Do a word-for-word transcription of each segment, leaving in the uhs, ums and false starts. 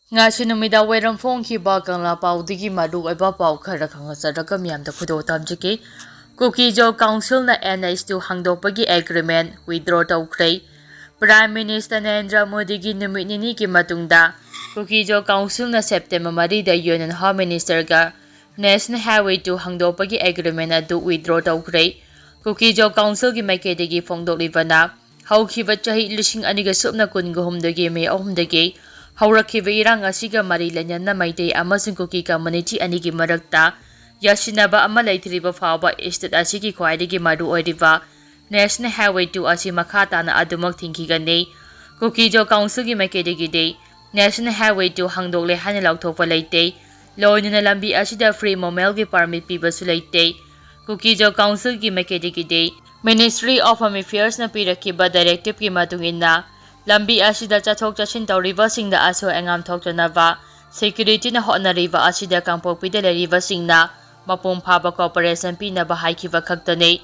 ꯉꯁꯤ ꯅꯨꯃꯤꯗꯥꯡ ꯋꯥꯏꯔꯝ ꯐꯣꯡꯈꯤꯕ ꯀꯪꯂꯥ ꯄꯥꯎꯗꯒꯤ ꯃꯔꯨ ꯑꯣꯏꯕ ꯄꯥꯎ ꯈꯔ ꯈꯪꯍꯟꯖꯔꯒ ꯃꯤꯌꯥꯝꯗ ꯈꯨꯗꯣꯜ ꯇꯝꯖꯒꯦ꯫ ꯀꯨꯀꯤꯖꯣ ꯀꯥꯎꯟꯁꯤꯜꯅ N H two ꯍꯥꯡꯗꯣꯛꯄꯒꯤ agreement withdraw ꯇꯧꯈ꯭ꯔꯦ꯫ Prime Minister ꯅꯔꯦꯟꯗ꯭ꯔ ꯃꯣꯗꯤꯒꯤ ꯅꯨꯃꯤꯠ ꯅꯤꯅꯤꯒꯤ ꯃꯇꯨꯡꯗ ꯀꯨꯀꯤꯖꯣ ꯀꯥꯎꯟꯁꯤꯜꯅ September ꯃꯔꯤꯗ Union Home Ministerꯒ National Highway two ꯍꯥꯡꯗꯣꯛꯄꯒꯤ agreement ꯑꯗꯨ withdraw ꯇꯧꯈ꯭ꯔꯦ꯫ ꯀꯨꯀꯤꯖꯣ ꯀꯥꯎꯟꯁꯤꯜꯒꯤ ꯃꯥꯏꯀꯩꯗꯒꯤ ꯐꯣꯡꯗꯣꯛꯂꯤꯕꯅ, ꯍꯧꯈꯤꯕ ꯆꯍꯤ ꯂꯤꯁꯤꯡ ꯑꯅꯤꯒ ꯁꯨꯞꯅ ꯀꯨꯟꯒ ꯍꯨꯝꯗꯣꯏꯒꯤ May ꯑꯍꯨꯝꯗꯒꯤ ꯍꯧꯔꯛꯈꯤꯕ ꯏꯔꯥꯡ ꯑꯁꯤꯒ ꯃꯔꯤ ꯂꯩꯅꯅ ꯃꯩꯇꯩ ꯑꯃꯁꯨꯡ ꯀꯨꯀꯤ community ꯑꯅꯤꯒꯤ ꯃꯔꯛꯇ ꯌꯥꯁꯤꯟꯅꯕ ꯑꯃ ꯂꯩꯇ꯭ꯔꯤꯕ ꯐꯥꯎꯕ state ꯑꯁꯤꯒꯤ ꯈ꯭ꯋꯥꯏꯗꯒꯤ ꯃꯔꯨꯑꯣꯏꯔꯤꯕ National Highway two ꯑꯁꯤ ꯃꯈꯥ ꯇꯥꯅ ꯑꯗꯨꯃꯛ ꯊꯤꯡꯈꯤꯒꯅꯤ꯫ ꯀꯨꯀꯤꯖꯣ ꯀꯥꯎꯟꯁꯤꯜꯒꯤ ꯃꯥꯏꯀꯩꯗꯒꯤꯗꯤ National Highway two ꯍꯥꯡꯗꯣꯛꯂꯦ ꯍꯥꯏꯅ ꯂꯥꯎꯊꯣꯛꯄ ꯂꯩꯇꯦ꯫ ꯂꯣꯏꯅꯅ ꯂꯝꯕꯤ ꯑꯁꯤꯗ free movementꯒꯤ permit ꯄꯤꯕꯁꯨ ꯂꯩꯇꯦ꯫ ꯀꯨꯀꯤꯖꯣ ꯀꯥꯎꯟꯁꯤꯜꯒꯤ ꯃꯥꯏꯀꯩꯗꯒꯤꯗꯤ Ministry of Home Affairsꯅ ꯄꯤꯔꯛꯈꯤꯕ directiveꯀꯤ ꯃꯇꯨꯡ ꯏꯟꯅ ꯂꯝꯕꯤ ꯑꯁꯤꯗ ꯆꯠꯊꯣꯛ ꯆꯠꯁꯤꯟ ꯇꯧꯔꯤꯕꯁꯤꯡꯗ ꯑꯁꯣꯏ ꯑꯉꯥꯝ ꯊꯣꯛꯇꯅꯕ securityꯅ ꯍꯣꯠꯅꯔꯤꯕ ꯑꯁꯤꯗ ꯀꯥꯡꯄꯣꯛꯄꯤꯗ ꯂꯩꯔꯤꯕꯁꯤꯡꯅ ꯃꯄꯨꯡ ꯐꯥꯕ cooperation ꯄꯤꯅꯕ ꯍꯥꯏꯈꯤꯕ ꯈꯛꯇꯅꯤ꯫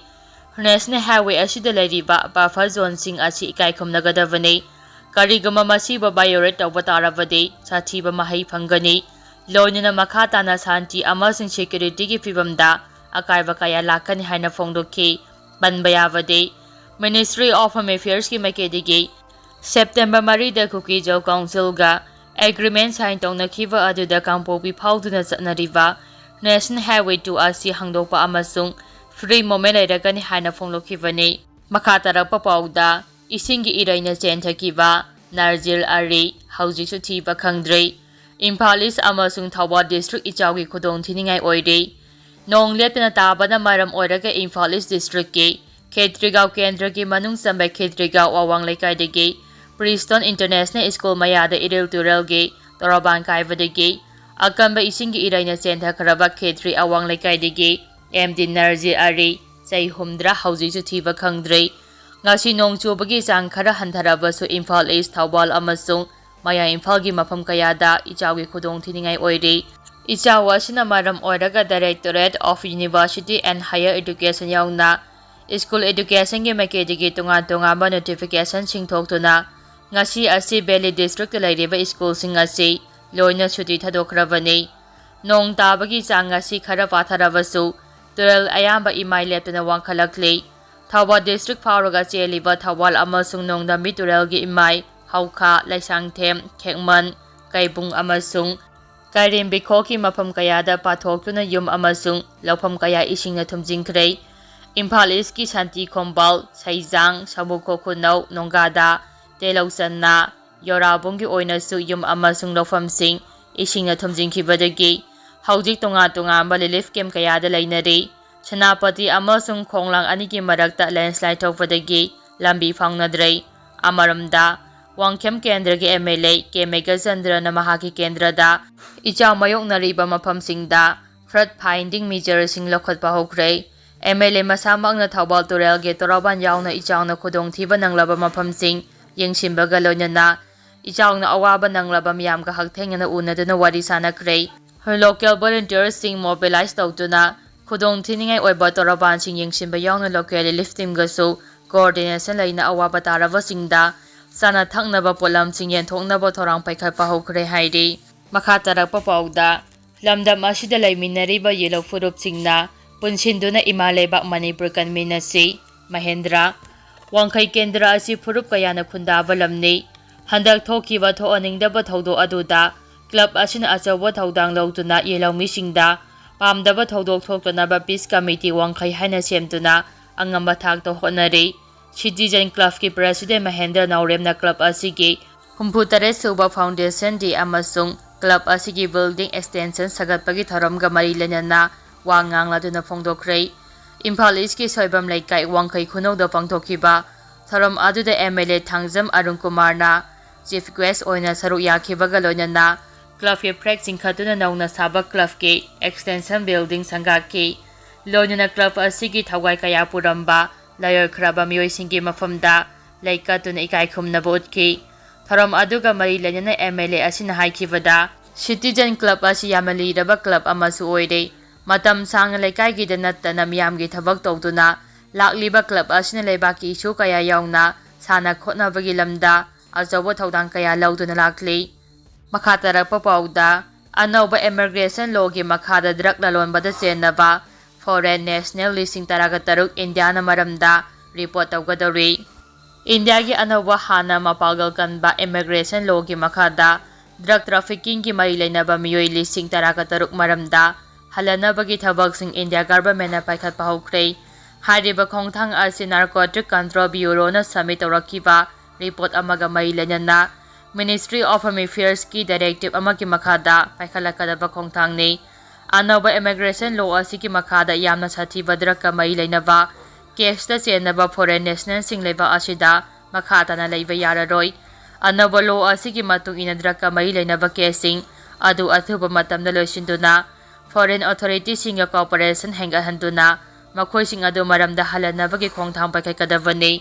National Highway ꯑꯁꯤꯗ ꯂꯩꯔꯤꯕ buffer zoneꯁꯤꯡ ꯑꯁꯤ ꯏꯀꯥꯏ ꯈꯨꯝꯅꯒꯗꯕꯅꯤ꯫ ꯀꯔꯤꯒꯨꯝꯕ ꯃꯁꯤꯕꯨ violate ꯇꯧꯕ ꯇꯥꯔꯕꯗꯤ ꯁꯥꯊꯤꯕ ꯃꯍꯩ ꯐꯪꯒꯅꯤ꯫ ꯂꯣꯏꯅꯅ ꯃꯈꯥ ꯇꯥꯅ ꯁꯥꯟꯇꯤ ꯑꯃꯁꯨꯡ securityꯒꯤ ꯐꯤꯕꯝꯗ ꯑꯀꯥꯏꯕ ꯀꯌꯥ ꯂꯥꯛꯀꯅꯤ ꯍꯥꯏꯅ ꯐꯣꯡꯗꯣꯛꯈꯤ꯫ ꯄꯟꯕ ꯌꯥꯕꯗꯤ, Ministry of Home Affairsꯀꯤ ꯃꯥꯏꯀꯩꯗꯒꯤ September ꯃꯔꯤꯗ ꯀꯨꯀꯤꯖꯣ ꯀꯥꯎꯟꯁꯤꯜꯒ agreement sign ꯇꯧꯅꯈꯤꯕ ꯑꯗꯨꯗ ꯀꯥꯡꯄꯣꯛꯄꯤ ꯐꯥꯎꯗꯨꯅ ꯆꯠꯅꯔꯤꯕ National Highway two ꯑꯁꯤ ꯍꯥꯡꯗꯣꯛꯄ ꯑꯃꯁꯨꯡ free movement ꯂꯩꯔꯒꯅꯤ ꯍꯥꯏꯅ ꯐꯣꯡꯗꯣꯛꯈꯤꯕꯅꯤ꯫ ꯃꯈꯥ ꯇꯥꯔꯛꯄ ꯄꯥꯎꯗ, ꯏꯁꯤꯡꯒꯤ ꯏꯔꯩꯅ ꯆꯦꯟꯊꯈꯤꯕ ꯅꯥꯔꯖꯤꯜ ꯑꯔꯤ ꯍꯧꯖꯤꯛꯁꯨ ꯊꯤꯕ ꯈꯪꯗ꯭ꯔꯤ꯫ ꯏꯝꯐꯥꯜ ꯏꯁ ꯑꯃꯁꯨꯡ ꯊꯧꯕꯥꯜ district ꯏꯆꯥꯎꯒꯤ ꯈꯨꯗꯣꯡ ꯊꯤꯅꯤꯡꯉꯥꯏ ꯑꯣꯏꯔꯤ꯫ ꯅꯣꯡ ꯂꯦꯞꯇꯅ ꯇꯥꯕꯅ ꯃꯔꯝ ꯑꯣꯏꯔꯒ ꯏꯝꯐꯥꯜ ꯏꯁ districtꯀꯤ ꯈꯦꯇ꯭ꯔꯤꯒꯥꯎ ꯀꯦꯟꯗ꯭ꯔꯒꯤ ꯃꯅꯨꯡ ꯆꯟꯕ ꯈꯦꯇ꯭ꯔꯤꯒꯥꯎ ꯑꯋꯥꯡ ꯂꯩꯀꯥꯏꯗꯒꯤ Prestone International School ꯃꯌꯥꯗ ꯏꯔꯤꯜ ꯇꯨꯔꯦꯜꯒꯤ ꯇꯣꯔꯕꯥꯟ ꯀꯥꯏꯕꯗꯒꯤ ꯑꯀꯟꯕ ꯏꯁꯤꯡꯒꯤ ꯏꯔꯩꯅ ꯆꯦꯟꯊꯈ꯭ꯔꯕ ꯈꯦꯇ꯭ꯔꯤ ꯑꯋꯥꯡ ꯂꯩꯀꯥꯏꯗꯒꯤ M D ꯅꯥꯔꯖꯤꯜ ꯑꯔꯤ, ꯆꯍꯤ ꯍꯨꯝꯗ꯭ꯔꯥ, ꯍꯧꯖꯤꯛꯁꯨ ꯊꯤꯕ ꯈꯪꯗ꯭ꯔꯤ꯫ ꯉꯁꯤ ꯅꯣꯡ ꯆꯨꯕꯒꯤ ꯆꯥꯡ ꯈꯔ ꯍꯟꯊꯔꯕꯁꯨ ꯏꯝꯐꯥꯜ ꯏꯁ, ꯊꯧꯕꯥꯜ ꯑꯃꯁꯨꯡ ꯃꯌꯥꯏ ꯏꯝꯐꯥꯜꯒꯤ ꯃꯐꯝ ꯀꯌꯥꯗ ꯏꯆꯥꯎꯒꯤ ꯈꯨꯗꯣꯡ ꯊꯤꯅꯤꯡꯉꯥꯏ ꯑꯣꯏꯔꯤ꯫ ꯏꯆꯥꯎ ꯑꯁꯤꯅ ꯃꯔꯝ ꯑꯣꯏꯔꯒ Directorate of University and Higher Education ꯌꯥꯎꯅ school educationꯒꯤ ꯃꯥꯏꯀꯩꯗꯒꯤ ꯇꯣꯉꯥꯟ ꯇꯣꯉꯥꯟꯕ notificationꯁꯤꯡ ꯊꯣꯛꯇꯨꯅ ꯉꯁꯤ ꯑꯁꯤ Valley districtꯇ ꯂꯩꯔꯤꯕ schoolꯁꯤꯡ ꯑꯁꯤ ꯂꯣꯏꯅ ꯁꯨꯇꯤ ꯊꯥꯗꯣꯛꯈ꯭ꯔꯕꯅꯤ꯫ ꯅꯣꯡ ꯇꯥꯕꯒꯤ ꯆꯥꯡ ꯉꯁꯤ ꯈꯔ ꯄꯥꯊꯔꯕꯁꯨ ꯇꯨꯔꯦꯜ ꯑꯌꯥꯝꯕ ꯏꯃꯥꯏ ꯂꯦꯞꯇꯅ ꯋꯥꯡꯈꯠꯂꯛꯂꯤ꯫ ꯊꯧꯕꯥꯜ district ꯐꯥꯎꯔꯒ ꯆꯦꯜꯂꯤꯕ ꯊꯧꯕꯥꯜ ꯑꯃꯁꯨꯡ ꯅꯣꯡꯗꯝꯕꯤ ꯇꯨꯔꯦꯜꯒꯤ ꯏꯃꯥꯏ, ꯍꯧꯈꯥ, ꯂꯩꯁꯥꯡꯊꯦꯝ, ꯈꯦꯛꯃꯟ, ꯀꯩꯕꯨꯡ ꯑꯃꯁꯨꯡ ꯀꯥꯏꯔꯦꯝꯕꯤꯈꯣꯛꯀꯤ ꯃꯐꯝ ꯀꯌꯥꯗ ꯄꯥꯊꯣꯛꯇꯨꯅ ꯌꯨꯝ ꯑꯃꯁꯨꯡ ꯂꯧꯐꯝ ꯀꯌꯥ ꯏꯁꯤꯡꯅ ꯊꯨꯝꯖꯤꯟꯈ꯭ꯔꯦ꯫ ꯏꯝꯐꯥꯜ East ꯀꯤ ꯁꯥꯟꯇꯤ ꯈꯣꯡꯕꯥꯜ, ꯁꯩꯖꯥꯡ, ꯁꯃꯨꯈꯣ ꯈꯨꯅꯧ, ꯅꯣꯡꯒꯥꯗꯥ, ꯇꯦꯂꯧꯆꯟꯅ, ꯌꯣꯔꯥꯕꯨꯡꯒꯤ ꯑꯣꯏꯅꯁꯨ ꯌꯨꯝ ꯑꯃꯁꯨꯡ ꯂꯧꯐꯝꯁꯤꯡ ꯏꯁꯤꯡꯅ ꯊꯨꯝꯖꯤꯟꯈꯤꯕꯗꯒꯤ ꯍꯧꯖꯤꯛ ꯇꯣꯉꯥꯟ ꯇꯣꯉꯥꯟꯕ relief camp ꯀꯌꯥꯗ ꯂꯩꯅꯔꯤ꯫ ꯁꯦꯅꯥꯄꯇꯤ ꯑꯃꯁꯨꯡ ꯈꯣꯡꯂꯥꯡ ꯑꯅꯤꯒꯤ ꯃꯔꯛꯇ landslide ꯊꯣꯛꯄꯗꯒꯤ ꯂꯝꯕꯤ ꯐꯥꯎꯅꯗ꯭ꯔꯦ꯫ ꯑꯃꯔꯣꯝꯗ, ꯋꯥꯡꯈꯦꯝ ꯀꯦꯟꯗ꯭ꯔꯒꯤ MLA ꯀꯦ ꯃꯦꯘꯆꯟꯗ꯭ꯔꯅ ꯃꯍꯥꯛꯀꯤ ꯀꯦꯟꯗ꯭ꯔꯗ ꯏꯆꯥꯎ ꯃꯥꯌꯣꯛꯅꯔꯤꯕ ꯃꯐꯝꯁꯤꯡꯗ flood finding measure ꯁꯤꯡ ꯂꯧꯈꯠꯄ ꯍꯧꯈ꯭ꯔꯦ꯫ MLA ꯃꯁꯥꯃꯛꯅ ꯊꯧꯕꯥꯜ ꯇꯨꯔꯦꯜꯒꯤ ꯇꯣꯔꯕꯥꯟ ꯌꯥꯎꯅ ꯏꯆꯥꯎꯅ ꯈꯨꯗꯣꯡꯊꯤꯕ ꯅꯪꯂꯕ ꯃꯐꯝꯁꯤꯡ ꯌꯦꯡꯁꯤꯟꯕꯒ ꯂꯣꯏꯅꯅ ꯏꯆꯥꯎꯅ ꯑꯋꯥꯕ ꯅꯪꯂꯕ ꯃꯤꯌꯥꯝꯒ ꯍꯛꯊꯦꯡꯅꯅ ꯎꯅꯗꯨꯅ ꯋꯥꯔꯤ ꯁꯥꯅꯈ꯭ꯔꯦ꯫ Local volunteer ꯁꯤꯡ mobilize ꯇꯧꯗꯨꯅ ꯈꯨꯗꯣꯡ ꯊꯤꯅꯤꯡꯉꯥꯏ ꯑꯣꯏꯕ ꯇꯣꯔꯕꯥꯟꯁꯤꯡ ꯌꯦꯡꯁꯤꯟꯕ ꯌꯥꯎꯅ local relief team ꯒꯁꯨ coordination ꯂꯩꯅ ꯑꯋꯥꯕ ꯇꯥꯔꯕꯁꯤꯡꯗ ꯆꯥꯅ ꯊꯛꯅꯕ ꯄꯣꯠꯂꯝꯁꯤꯡ ꯌꯦꯟꯊꯣꯛꯅꯕ ꯊꯧꯔꯥꯡ ꯄꯥꯏꯈꯠꯄ ꯍꯧꯈ꯭ꯔꯦ ꯍꯥꯏꯔꯤ꯫ ꯃꯈꯥ ꯇꯥꯔꯛꯄ ꯄꯥꯎꯗ, ꯂꯝꯗꯝ ꯑꯁꯤꯗ ꯂꯩꯃꯤꯟꯅꯔꯤꯕ ꯌꯦꯜꯍꯧ ꯐꯨꯔꯨꯞꯁꯤꯡꯅ ꯄꯨꯟꯁꯤꯟꯗꯨꯅ ꯏꯃꯥ ꯂꯩꯕꯥꯛ ꯃꯅꯤꯄꯨꯔ ꯀꯟꯃꯤꯟꯅꯁꯤ꯫ ꯃꯍꯦꯟꯗ꯭ꯔ, ꯋꯥꯡꯈꯩ ꯀꯦꯟꯗ꯭ꯔ ꯑꯁꯤ ꯐꯨꯔꯨꯞ ꯀꯌꯥꯅ ꯈꯨꯟꯗꯥꯕ ꯂꯝꯅꯤ꯫ ꯍꯟꯗꯛ ꯊꯣꯛꯈꯤꯕ ꯊꯣꯛꯍꯟꯅꯤꯡꯗꯕ ꯊꯧꯗꯣꯛ ꯑꯗꯨꯗ club ꯑꯁꯤꯅ ꯑꯆꯧꯕ ꯊꯧꯗꯥꯡ ꯂꯧꯗꯨꯅ ꯌꯦꯜꯍꯧꯃꯤꯁꯤꯡꯗ ꯄꯥꯝꯗꯕ ꯊꯧꯗꯣꯛ ꯊꯣꯛꯇꯅꯕ Peace Committee ꯋꯥꯡꯈꯩ ꯍꯥꯏꯅ ꯁꯦꯝꯗꯨꯅ ꯑꯉꯝꯕ ꯊꯥꯛꯇ ꯍꯣꯠꯅꯔꯤ꯫ Citizen Club ꯀꯤ President ꯃꯍꯦꯟꯗ꯭ꯔ ꯅꯥꯎꯔꯦꯝꯅ club ꯑꯁꯤꯒꯤ ꯍꯨꯝꯐꯨ ꯇꯔꯦꯠ ꯁꯨꯕ Foundation Day ꯑꯃꯁꯨꯡ club ꯑꯁꯤꯒꯤ building extension ꯁꯥꯒꯠꯄꯒꯤ ꯊꯧꯔꯝꯒ ꯃꯔꯤ ꯂꯩꯅꯅ ꯋꯥ ꯉꯥꯡꯂꯗꯨꯅ ꯐꯣꯡꯗꯣꯛꯈ꯭ꯔꯦ꯫ ꯏꯝꯐꯥꯜ East ꯀꯤ ꯁꯣꯏꯕꯝ ꯂꯩꯀꯥꯏ ꯋꯥꯡꯈꯩ ꯈꯨꯅꯧꯗ ꯄꯥꯡꯊꯣꯛꯈꯤꯕ ꯊꯧꯔꯝ ꯑꯗꯨꯗ MLA ꯊꯥꯡꯖꯝ ꯑꯔꯨꯟ ꯀꯨꯃꯥꯔꯅ chief guest ꯑꯣꯏꯅ ꯁꯔꯨꯛ ꯌꯥꯈꯤꯕꯒ ꯂꯣꯏꯅꯅ club ꯀꯤ flag ꯆꯤꯡꯈꯠꯇꯨꯅ ꯅꯧꯅ ꯁꯥꯕ club ꯀꯤ extension building ꯁꯪꯒꯥꯈꯤ꯫ ꯂꯣꯏꯅꯅ club ꯑꯁꯤꯒꯤ ꯊꯋꯥꯏ ꯀꯌꯥ ꯄꯨꯔꯝꯕ ꯂꯥꯏꯑꯣꯏꯈ꯭ꯔꯕ ꯃꯤꯑꯣꯏꯁꯤꯡꯒꯤ ꯃꯐꯝꯗ ꯂꯩ ꯀꯠꯇꯨꯅ ꯏꯀꯥꯏ ꯈꯨꯝꯅꯕ ꯎꯠꯈꯤ꯫ ꯊꯧꯔꯝ ꯑꯗꯨꯒ ꯃꯔꯤ ꯂꯩꯅꯅ MLA ꯑꯁꯤꯅ ꯍꯥꯏꯈꯤꯕꯗ, Citizen Club ꯑꯁꯤ ꯌꯥꯝꯅ ꯂꯤꯔꯕ club ꯑꯃꯁꯨ ꯑꯣꯏꯔꯦ꯫ ꯃꯇꯝ ꯁꯥꯡꯅ ꯂꯩꯀꯥꯏꯒꯤꯗ ꯅꯠꯇꯅ ꯃꯤꯌꯥꯝꯒꯤ ꯊꯕꯛ ꯇꯧꯗꯨꯅ ꯂꯥꯛꯂꯤꯕ club ꯑꯁꯤꯅ ꯂꯩꯕꯥꯛꯀꯤ ꯏꯁꯨ ꯀꯌꯥ ꯌꯥꯎꯅ ꯁꯥꯟꯅ ꯈꯣꯠꯅꯕꯒꯤ ꯂꯝꯗ ꯑꯆꯧꯕ ꯊꯧꯗꯥꯡ ꯀꯌꯥ ꯂꯧꯗꯨꯅ ꯂꯥꯛꯂꯤ꯫ ꯃꯈꯥ ꯇꯥꯔꯛꯄ ꯄꯥꯎꯗ, ꯑꯅꯧꯕ immigration lawꯒꯤ ꯃꯈꯥꯗ drug ꯂꯂꯣꯟꯕꯗ ꯆꯦꯟꯅꯕ foreign national ꯂꯤꯁꯤꯡ ꯇꯔꯥꯒ ꯇꯔꯨꯛ ꯏꯟꯗꯤꯌꯥꯅ ꯃꯔꯝꯗ report ꯇꯧꯒꯗꯧꯔꯤ꯫ ꯏꯟꯗꯤꯌꯥꯒꯤ ꯑꯅꯧꯕ ꯍꯥꯟꯅ ꯃꯄꯥꯡꯒꯜ ꯀꯟꯕ immigration lawꯒꯤ ꯃꯈꯥꯗ drug traffickingꯒꯤ ꯃꯔꯤ ꯂꯩꯅꯕ ꯃꯤꯑꯣꯏ ꯂꯤꯁꯤꯡ ꯇꯔꯥꯒ ꯇꯔꯨꯛ ꯃꯔꯝꯗ ꯍꯜꯂꯅꯕꯒꯤ ꯊꯕꯛꯁꯤꯡ ꯏꯟꯗꯤꯌꯥ governmentꯅ ꯄꯥꯏꯈꯠꯄ ꯍꯧꯈ꯭ꯔꯦ꯫ ꯍꯥꯏꯔꯤꯕ ꯈꯣꯡꯊꯥꯡ ꯑꯁꯤ Narcotic Control Bureauꯅ submit ꯇꯧꯔꯛꯈꯤꯕ report ꯑꯃꯒ ꯃꯔꯤ ꯂꯩꯅꯅ Ministry of Home Affairsꯀꯤ directive ꯑꯃꯒꯤ ꯃꯈꯥꯗ ꯄꯥꯏꯈꯠꯂꯛꯀꯗꯕ ꯈꯣꯡꯊꯥꯡꯅꯤ꯫ ꯑꯅꯧꯕ immigration law ꯑꯁꯤꯒꯤ ꯃꯈꯥꯗ ꯌꯥꯝꯅ ꯁꯥꯊꯤꯕ drugꯀ ꯃꯔꯤ ꯂꯩꯅꯕ caseꯇ ꯆꯦꯟꯅꯕ foreign nationalꯁꯤꯡ ꯂꯩꯕꯥꯛ ꯑꯁꯤꯗ ꯃꯈꯥ ꯇꯥꯅ ꯂꯩꯕ ꯌꯥꯔꯔꯣꯏ꯫ ꯑꯅꯧꯕ law ꯑꯁꯤꯒꯤ ꯃꯇꯨꯡ ꯏꯟꯅ drugꯀ ꯃꯔꯤ ꯂꯩꯅꯕ caseꯁꯤꯡ ꯑꯗꯨ ꯑꯊꯨꯕ ꯃꯇꯝꯗ ꯂꯣꯏꯁꯤꯟꯗꯨꯅ foreign authorityꯁꯤꯡꯒ cooperation ꯍꯦꯟꯒꯠꯍꯟꯗꯨꯅ ꯃꯈꯣꯏꯁꯤꯡ ꯑꯗꯨ ꯃꯔꯝꯗ ꯍꯜꯍꯟꯅꯕꯒꯤ ꯈꯣꯡꯊꯥꯡ ꯄꯥꯏꯈꯠꯀꯗꯕꯅꯤ꯫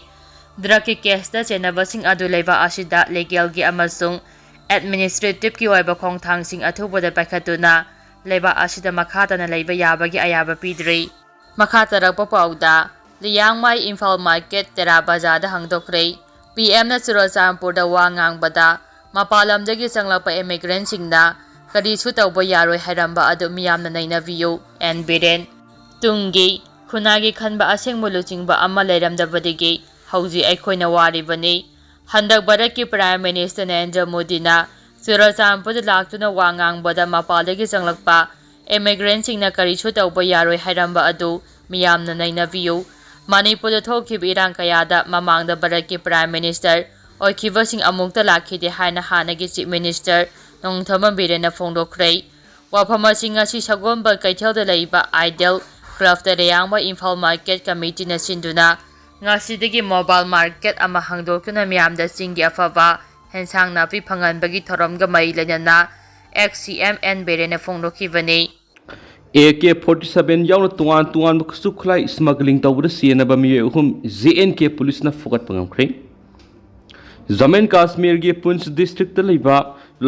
Drugꯀꯤ caseꯇ ꯆꯦꯟꯅꯕꯁꯤꯡ ꯑꯗꯨ ꯂꯩꯕꯥꯛ ꯑꯁꯤꯗ legalꯒꯤ ꯑꯃꯁꯨꯡ administrativeꯀꯤ ꯑꯣꯏꯕ ꯈꯣꯡꯊꯥꯡꯁꯤꯡ ꯑꯊꯨꯕꯗ ꯄꯥꯏꯈꯠꯇꯨꯅ ꯂꯩꯕꯥꯛ ꯑꯁꯤꯗ ꯃꯈꯥ ꯇꯥꯅ ꯂꯩꯕ ꯌꯥꯕꯒꯤ ꯑꯌꯥꯕ ꯄꯤꯗ꯭ꯔꯤ꯫ ꯃꯈꯥ ꯇꯥꯔꯛꯄ ꯄꯥꯎꯗ, ꯂꯤꯌꯥꯡꯃꯥꯏ ꯏꯝꯐꯥꯜ market ꯇꯦꯔꯥ ꯕꯖꯥꯔꯗ ꯍꯥꯡꯗꯣꯛꯈ꯭ꯔꯦ꯫ ꯄꯤ ꯑꯦꯝꯅ ꯆꯨꯔꯆꯥꯟꯄꯨꯔꯗ ꯋꯥ ꯉꯥꯡꯕꯗ, ꯃꯄꯥꯟ ꯂꯝꯗꯒꯤ ꯆꯪꯂꯛꯄ immigrantꯁꯤꯡꯅ ꯀꯔꯤꯁꯨ ꯇꯧꯕ ꯌꯥꯔꯣꯏ ꯍꯥꯏꯔꯝꯕ ꯑꯗꯨ ꯃꯤꯌꯥꯝꯅ ꯅꯩꯅꯕꯤꯌꯨ, ꯑꯦꯟ ꯕꯤꯔꯦꯟ꯫ ꯇꯨꯡꯒꯤ ꯈꯨꯟꯅꯥꯏꯒꯤ ꯈꯟꯕ ꯑꯁꯦꯡꯕ ꯂꯨꯆꯤꯡꯕ ꯑꯃ ꯂꯩꯔꯝꯗꯕꯗꯒꯤ ꯍꯧꯖꯤꯛ ꯑꯩꯈꯣꯏꯅ ꯋꯥꯔꯤꯕꯅꯤ꯫ ꯍꯟꯗꯛ ꯚꯥꯔꯠꯀꯤ Prime Minister ꯅꯔꯦꯟꯗ꯭ꯔ ꯃꯣꯗꯤꯅ ꯆꯨꯔꯆꯥꯟꯄꯨꯔꯗ ꯂꯥꯛꯇꯨꯅ ꯋꯥ ꯉꯥꯡꯕꯗ ꯃꯄꯥꯟꯗꯒꯤ ꯆꯪꯂꯛꯄ immigrantꯁꯤꯡꯅ ꯀꯔꯤꯁꯨ ꯇꯧꯕ ꯌꯥꯔꯣꯏ ꯍꯥꯏꯔꯝꯕ ꯑꯗꯨ ꯃꯤꯌꯥꯝꯅ ꯅꯩꯅꯕꯤꯌꯨ꯫ ꯃꯅꯤꯄꯨꯔꯗ ꯊꯣꯛꯈꯤꯕ ꯏꯔꯥꯡ ꯀꯌꯥꯗ ꯃꯃꯥꯡꯗ ꯚꯥꯔꯠꯀꯤ Prime Minister ꯑꯣꯏꯈꯤꯕꯁꯤꯡ ꯑꯃꯨꯛꯇ ꯂꯥꯛꯈꯤꯗꯦ ꯍꯥꯏꯅ ꯍꯥꯟꯅꯒꯤ Chief Minister ꯅꯣꯡꯊꯣꯝꯕꯝ ꯕꯤꯔꯦꯟꯅ ꯐꯣꯡꯗꯣꯛꯈ꯭ꯔꯦ꯫ ꯋꯥꯐꯝ ꯑꯁꯤ ꯉꯁꯤ ꯁꯒꯣꯜꯕꯟ ꯀꯩꯊꯦꯜꯗ ꯂꯩꯕ Ideal Clubꯇ ꯂꯤꯌꯥꯡꯃꯥꯏ ꯏꯝꯐꯥꯜ market committeeꯅ ꯁꯤꯟꯗꯨꯅ ꯉꯁꯤꯗꯒꯤ mobile market ꯑꯃ ꯍꯥꯡꯗꯣꯛꯇꯨꯅ ꯃꯤꯌꯥꯝꯗ ꯆꯤꯡꯒꯤ ꯑꯐꯕ ꯍꯦꯟꯁꯥꯡ ꯅꯥꯄꯤ ꯐꯪꯍꯟꯕꯒꯤ ꯊꯧꯔꯝꯒ ꯃꯔꯤ ꯂꯩꯅꯅ ꯑꯦꯛꯁ ꯁꯤ ꯑꯦꯝ ꯑꯦꯟ ꯕꯤꯔꯦꯟꯅ ꯐꯣꯡꯗꯣꯛꯈꯤꯕꯅꯤ꯫ ꯑꯦ ꯀꯦ ꯐꯣꯔꯇꯤ ꯁꯚꯦꯟ ꯌꯥꯎꯅ ꯇꯣꯉꯥꯟ ꯇꯣꯉꯥꯟꯕ ꯈꯨꯠꯁꯨ ꯈꯨꯠꯂꯥꯏ smuggling ꯇꯧꯕꯗ ꯆꯦꯟꯅꯕ ꯃꯤꯑꯣꯏ ꯑꯍꯨꯝ ꯖꯦ ꯑꯦꯟ ꯀꯦ ꯄꯨꯂꯤꯁꯅ ꯐꯨꯒꯠꯄ ꯉꯝꯈ꯭ꯔꯦ꯫ ꯖꯝꯃꯨ ꯑꯦꯟ ꯀꯥꯁꯃꯤꯔꯒꯤ ꯄꯨꯟꯆ districtꯇ ꯂꯩꯕ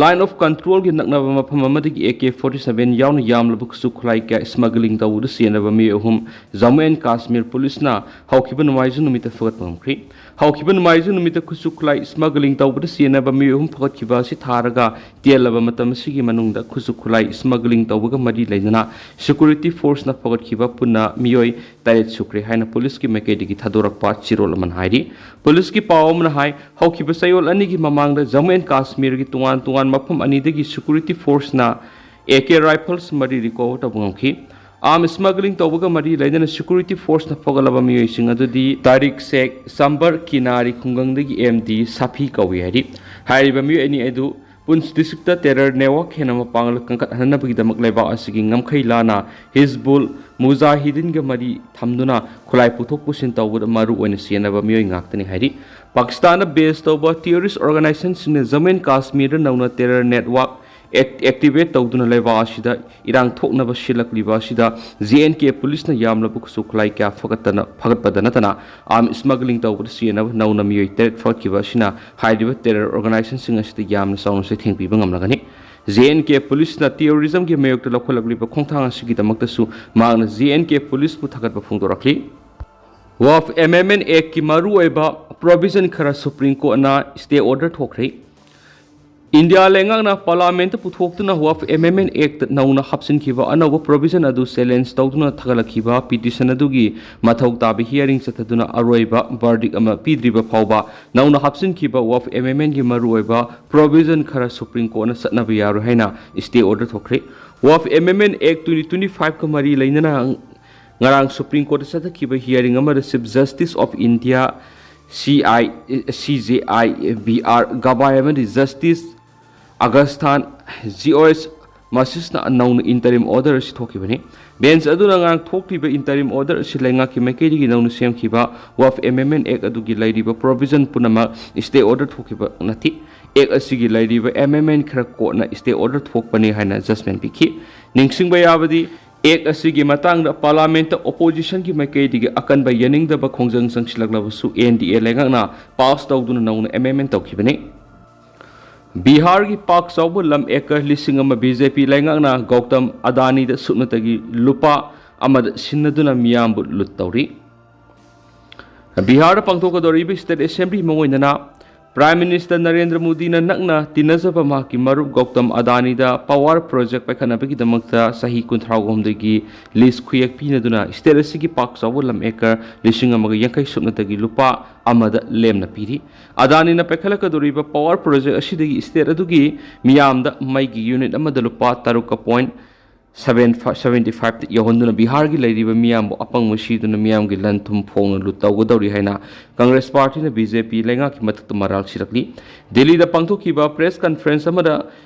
Line of Controlꯒꯤ ꯅꯛꯅꯕ ꯃꯐꯝ ꯑꯃꯗꯒꯤ ꯑꯦ ꯀꯦ ꯐꯣꯔꯇꯤ ꯁꯚꯦꯟ ꯌꯥꯎꯅ ꯌꯥꯝꯂꯕ ꯈꯨꯠꯁꯨ ꯈꯨꯠꯂꯥꯏ ꯀꯌꯥ smuggling ꯇꯧꯕꯗ ꯆꯦꯟꯅꯕ ꯃꯤꯑꯣꯏ ꯑꯍꯨꯝ ꯖꯝꯃꯨ ꯑꯦꯟ ꯀꯥꯁꯃꯤꯔ ꯄꯨꯂꯤꯁꯅ ꯍꯧꯈꯤꯕ ꯅꯣꯡꯃꯥꯏꯖꯤꯡ ꯅꯨꯃꯤꯠꯇ ꯐꯨꯒꯠꯄ ꯉꯝꯈ꯭ꯔꯦ꯫ ꯍꯧꯈꯤꯕ ꯅꯣꯡꯃꯥꯏꯖꯤꯡ ꯅꯨꯃꯤꯠꯇ ꯈꯨꯠꯁꯨ ꯈꯨꯠꯂꯥꯏ smuggling ꯇꯧꯕꯗ ꯆꯦꯟꯅꯕ ꯃꯤꯑꯣꯏ ꯑꯍꯨꯝ ꯐꯒꯠꯈꯤꯕ ꯑꯁꯤ ꯊꯥꯔꯒ ꯇꯦꯜꯂꯕ ꯃꯇꯝ ꯑꯁꯤꯒꯤ ꯃꯅꯨꯡꯗ ꯈꯨꯠꯁꯨ ꯈꯨꯠꯂꯥꯏ smuggling ꯇꯧꯕꯒ ꯃꯔꯤ ꯂꯩꯅꯅ security forceꯅ ꯐꯒꯠꯈꯤꯕ ꯄꯨꯟꯅ ꯃꯤꯑꯣꯏ ꯇꯔꯦꯠ ꯁꯨꯈ꯭ꯔꯦ ꯍꯥꯏꯅ ꯄꯨꯂꯤꯁꯀꯤ ꯃꯥꯏꯀꯩꯗꯒꯤ ꯊꯥꯗꯣꯔꯛꯄ ꯆꯦꯔꯣꯜ ꯑꯃꯅ ꯍꯥꯏꯔꯤ꯫ ꯄꯨꯂꯤꯁꯀꯤ ꯄꯥꯎ ꯑꯃꯅ ꯍꯥꯏ, ꯍꯧꯈꯤꯕ ꯆꯌꯣꯜ ꯑꯅꯤꯒꯤ ꯃꯃꯥꯡꯗ ꯖꯝꯃꯨ ꯑꯦꯟ ꯀꯥꯁꯃꯤꯔꯒꯤ ꯇꯣꯉꯥꯟ ꯇꯣꯉꯥꯟ ꯃꯐꯝ ꯑꯅꯤꯗꯒꯤ security forceꯅ AK rifles ꯃꯔꯤ recover ꯇꯧꯕ ꯉꯝꯈꯤ꯫ Arms smuggling ꯇꯧꯕꯒ ꯃꯔꯤ ꯂꯩꯅꯅ security forceꯅ ꯐꯒꯠꯂꯕ ꯃꯤꯑꯣꯏꯁꯤꯡ ꯑꯗꯨꯗꯤ ꯇꯥꯔꯤꯛ ꯁꯦꯈ, ꯁꯝꯕꯔ ꯀꯤꯅꯥꯔꯤ ꯈꯨꯡꯒꯪꯗꯒꯤ ꯑꯦꯝ ꯗꯤ ꯁꯥꯐꯤ ꯀꯧꯏ ꯍꯥꯏꯔꯤ꯫ ꯍꯥꯏꯔꯤꯕ ꯃꯤꯑꯣꯏ ꯑꯅꯤ ꯑꯗꯨ ꯄꯨꯟꯆ districtꯇ terror network ꯍꯦꯟꯅ ꯃꯄꯥꯡꯒꯜ ꯀꯟꯈꯠꯍꯟꯅꯕꯒꯤꯗꯃꯛ ꯂꯩꯕꯥꯛ ꯑꯁꯤꯒꯤ ꯉꯝꯈꯩ ꯂꯥꯟꯅ ꯍꯤꯖꯕꯨꯜ ꯃꯨꯖꯥꯍꯤꯗꯤꯟꯒ ꯃꯔꯤ ꯊꯝꯗꯨꯅ ꯈꯨꯠꯂꯥꯏ ꯄꯨꯊꯣꯛ ꯄꯨꯁꯤꯟ ꯇꯧꯕꯗ ꯃꯔꯨ ꯑꯣꯏꯅ ꯁꯤꯖꯤꯟꯅꯕ ꯃꯤꯑꯣꯏ ꯉꯥꯛꯇꯅꯤ ꯍꯥꯏꯔꯤ꯫ ꯄꯥꯀꯤꯁꯇꯥꯟꯗ base ꯇꯧꯕ terrorist organizationꯁꯤꯡꯅ ꯖꯝꯃꯨ ꯑꯦꯟ ꯀꯥꯁꯃꯤꯔꯗ ꯅꯧꯅ terror network act-, activate ꯇꯧꯗꯨꯅ ꯂꯩꯕꯥꯛ ꯑꯁꯤꯗ ꯏꯔꯥꯡ ꯊꯣꯛꯅꯕ ꯁꯤꯜꯂꯛꯂꯤꯕ ꯑꯁꯤꯗ J and K ꯄꯨꯂꯤꯁꯅ ꯌꯥꯝꯂꯕ ꯈꯨꯠꯁꯨ ꯈꯨꯠꯂꯥꯏ ꯀꯌꯥ ꯐꯒꯠꯇꯅ, ꯐꯒꯠꯄꯗ ꯅꯠꯇꯅ arms smuggling ꯇꯧꯕꯗ ꯁꯤꯖꯤꯟꯅꯕ ꯅꯧꯅ ꯃꯤꯑꯣꯏ ꯇꯔꯦꯠ ꯐꯒꯠꯈꯤꯕ ꯑꯁꯤꯅ ꯍꯥꯏꯔꯤꯕ terror organizationꯁꯤꯡ ꯑꯁꯤꯗ ꯌꯥꯝꯅ ꯆꯥꯎꯅ ꯆꯩꯊꯦꯡ ꯄꯤꯕ ꯉꯝꯂꯒꯅꯤ꯫ J and K ꯄꯨꯂꯤꯁꯅ terrorismꯒꯤ ꯃꯥꯌꯣꯛꯇ ꯂꯧꯈꯠꯂꯛꯂꯤꯕ ꯈꯣꯡꯊꯥꯡ ꯑꯁꯤꯒꯤꯗꯃꯛꯇꯁꯨ ꯃꯍꯥꯛꯅ J and K ꯄꯨꯂꯤꯁꯄꯨ ꯊꯥꯒꯠꯄ ꯐꯣꯡꯗꯣꯔꯛꯂꯤ꯫ Waqf Amendment Actꯀꯤ ꯃꯔꯨꯑꯣꯏꯕ provision ꯈꯔ Supreme Courtꯅ stay order ꯊꯣꯛꯈ꯭ꯔꯦ꯫ ꯏꯟꯗꯤꯌꯥ ꯂꯩꯉꯥꯛꯅ Parliamentꯇ ꯄꯨꯊꯣꯛꯇꯨꯅ Waqf Amendment Act ꯅꯧꯅ ꯍꯥꯞꯆꯤꯟꯈꯤꯕ ꯑꯅꯧꯕ provision ꯑꯗꯨ challenge ꯇꯧꯗꯨꯅ ꯊꯥꯒꯠꯂꯛꯈꯤꯕ petition ꯑꯗꯨꯒꯤ ꯃꯊꯧ ꯇꯥꯕ hearing ꯆꯠꯊꯗꯨꯅ ꯑꯔꯣꯏꯕ verdict ꯑꯃ ꯄꯤꯗ꯭ꯔꯤꯕ ꯐꯥꯎꯕ ꯅꯧꯅ ꯍꯥꯞꯆꯤꯟꯈꯤꯕ Waqf Amendmentꯀꯤ ꯃꯔꯨꯑꯣꯏꯕ provision ꯈꯔ Supreme Courtꯅ ꯆꯠꯅꯕ ꯌꯥꯔꯣꯏ ꯍꯥꯏꯅ stay order ꯊꯣꯛꯈ꯭ꯔꯦ꯫ Waqf Amendment Act twenty twenty-fiveꯀ ꯃꯔꯤ ꯂꯩꯅꯅ ꯉꯔꯥꯡ Supreme Courtꯇ ꯆꯠꯊꯈꯤꯕ hearing ꯑꯃꯗ Chief Justice of India, C I, C J I B R Gavai ꯑꯃꯗꯤ Justice Augustan George Masisꯅ ꯅꯧꯅ interim order ꯑꯁꯤ ꯊꯣꯛꯈꯤꯕꯅꯤ꯫ Bench ꯑꯗꯨꯅ ꯉꯔꯥꯡ ꯊꯣꯛꯈꯤꯕ interim order ꯑꯁꯤ ꯂꯩꯉꯥꯛꯀꯤ ꯃꯥꯏꯀꯩꯗꯒꯤ ꯅꯧꯅ ꯁꯦꯝꯈꯤꯕ Waqf Amendment Act ꯑꯗꯨꯒꯤ ꯂꯩꯔꯤꯕ provision ꯄꯨꯝꯅꯃꯛ stay order ꯊꯣꯛꯈꯤꯕ ꯅꯠꯇꯦ꯫ Act ꯑꯁꯤꯒꯤ ꯂꯩꯔꯤꯕ amendment ꯈꯔ ꯀꯣꯟꯅ stay order ꯊꯣꯛꯄꯅꯤ ꯍꯥꯏꯅ judgment ꯄꯤꯈꯤ꯫ ꯅꯤꯡꯁꯤꯡꯕ ꯌꯥꯕꯗꯤ, Act ꯑꯁꯤꯒꯤ ꯃꯇꯥꯡꯗ Parliamentꯇ oppositionꯒꯤ ꯃꯥꯏꯀꯩꯗꯒꯤ ꯑꯀꯟꯕ ꯌꯥꯅꯤꯡꯗꯕ ꯈꯣꯡꯖꯪ ꯆꯪꯁꯤꯜꯂꯛꯂꯕꯁꯨ N D A ꯂꯩꯉꯥꯛꯅ pass ꯇꯧꯗꯨꯅ ꯅꯧꯅ amendment ꯇꯧꯈꯤꯕꯅꯤ꯫ ꯕꯤꯍꯥꯔꯒꯤ ꯄꯥꯛ ꯆꯥꯎꯕ ꯂꯝ acre ꯂꯤꯁꯤꯡ ꯑꯃ B J P ꯂꯩꯉꯥꯛꯅ ꯒꯧꯇꯝ ꯑꯗꯥꯅꯤꯗ ꯁꯨꯞꯅꯇꯒꯤ ꯂꯨꯄꯥ ꯑꯃꯗ ꯁꯤꯟꯅꯗꯨꯅ ꯃꯤꯌꯥꯝꯕꯨ ꯂꯨꯠ ꯇꯧꯔꯤ꯫ ꯕꯤꯍꯥꯔꯗ ꯄꯥꯡꯊꯣꯛꯀꯗꯧꯔꯤꯕ State Assembly ꯃꯉꯣꯏꯗꯅ Prime Minister Narendra ꯃꯣꯗꯤꯅ ꯅꯛꯅ ꯇꯤꯟꯅꯖꯕ ꯃꯍꯥꯛꯀꯤ ꯃꯔꯨꯞ ꯒꯧꯇꯝ ꯑꯗꯥꯅꯤꯗ power project ꯄꯥꯏꯈꯠꯅꯕꯒꯤꯗꯃꯛꯇ ꯆꯍꯤ ꯀꯨꯟꯊ꯭ꯔꯥ ꯍꯨꯝꯗꯣꯏꯒꯤ lease ꯈꯨꯌꯦꯛ ꯄꯤꯅꯗꯨꯅ state ꯑꯁꯤꯒꯤ ꯄꯥꯛ ꯆꯥꯎꯕ ꯂꯝ acre ꯂꯤꯁꯤꯡ ꯑꯃꯒ ꯌꯥꯡꯈꯩ ꯁꯨꯞꯅꯗꯒꯤ ꯂꯨꯄꯥ ꯑꯃꯗ ꯂꯦꯝꯅ ꯄꯤꯔꯤ꯫ ꯑꯗꯥꯅꯤꯅ ꯄꯥꯏꯈꯠꯂꯛꯀꯗꯧꯔꯤꯕ power project ꯑꯁꯤꯗꯒꯤ state ꯑꯗꯨꯒꯤ ꯃꯤꯌꯥꯝꯗ ꯃꯩꯒꯤ unit ꯑꯃꯗ ꯂꯨꯄꯥ ꯇꯔꯨꯛꯀ point seven five, seventy five ꯌꯧꯍꯟꯗꯨꯅ ꯕꯤꯍꯥꯔꯒꯤ ꯂꯩꯔꯤꯕ ꯃꯤꯌꯥꯝꯕꯨ ꯑꯄꯪꯕ ꯁꯤꯗꯨꯅ ꯃꯤꯌꯥꯝꯒꯤ ꯂꯟ ꯊꯨꯝ ꯐꯣꯡꯅ ꯂꯨꯠ ꯇꯧꯒꯗꯧꯔꯤ ꯍꯥꯏꯅ ꯀꯪꯒ꯭ꯔꯦꯁ ꯄꯥꯔꯇꯤꯅ ꯕꯤ ꯖꯦ ꯄꯤ ꯂꯩꯉꯥꯛꯀꯤ ꯃꯊꯛꯇ ꯃꯔꯥꯜ ꯁꯤꯔꯛꯂꯤ꯫ ꯗꯤꯜꯂꯤꯗ ꯄꯥꯡꯊꯣꯛꯈꯤꯕ press conference ꯑꯃꯗ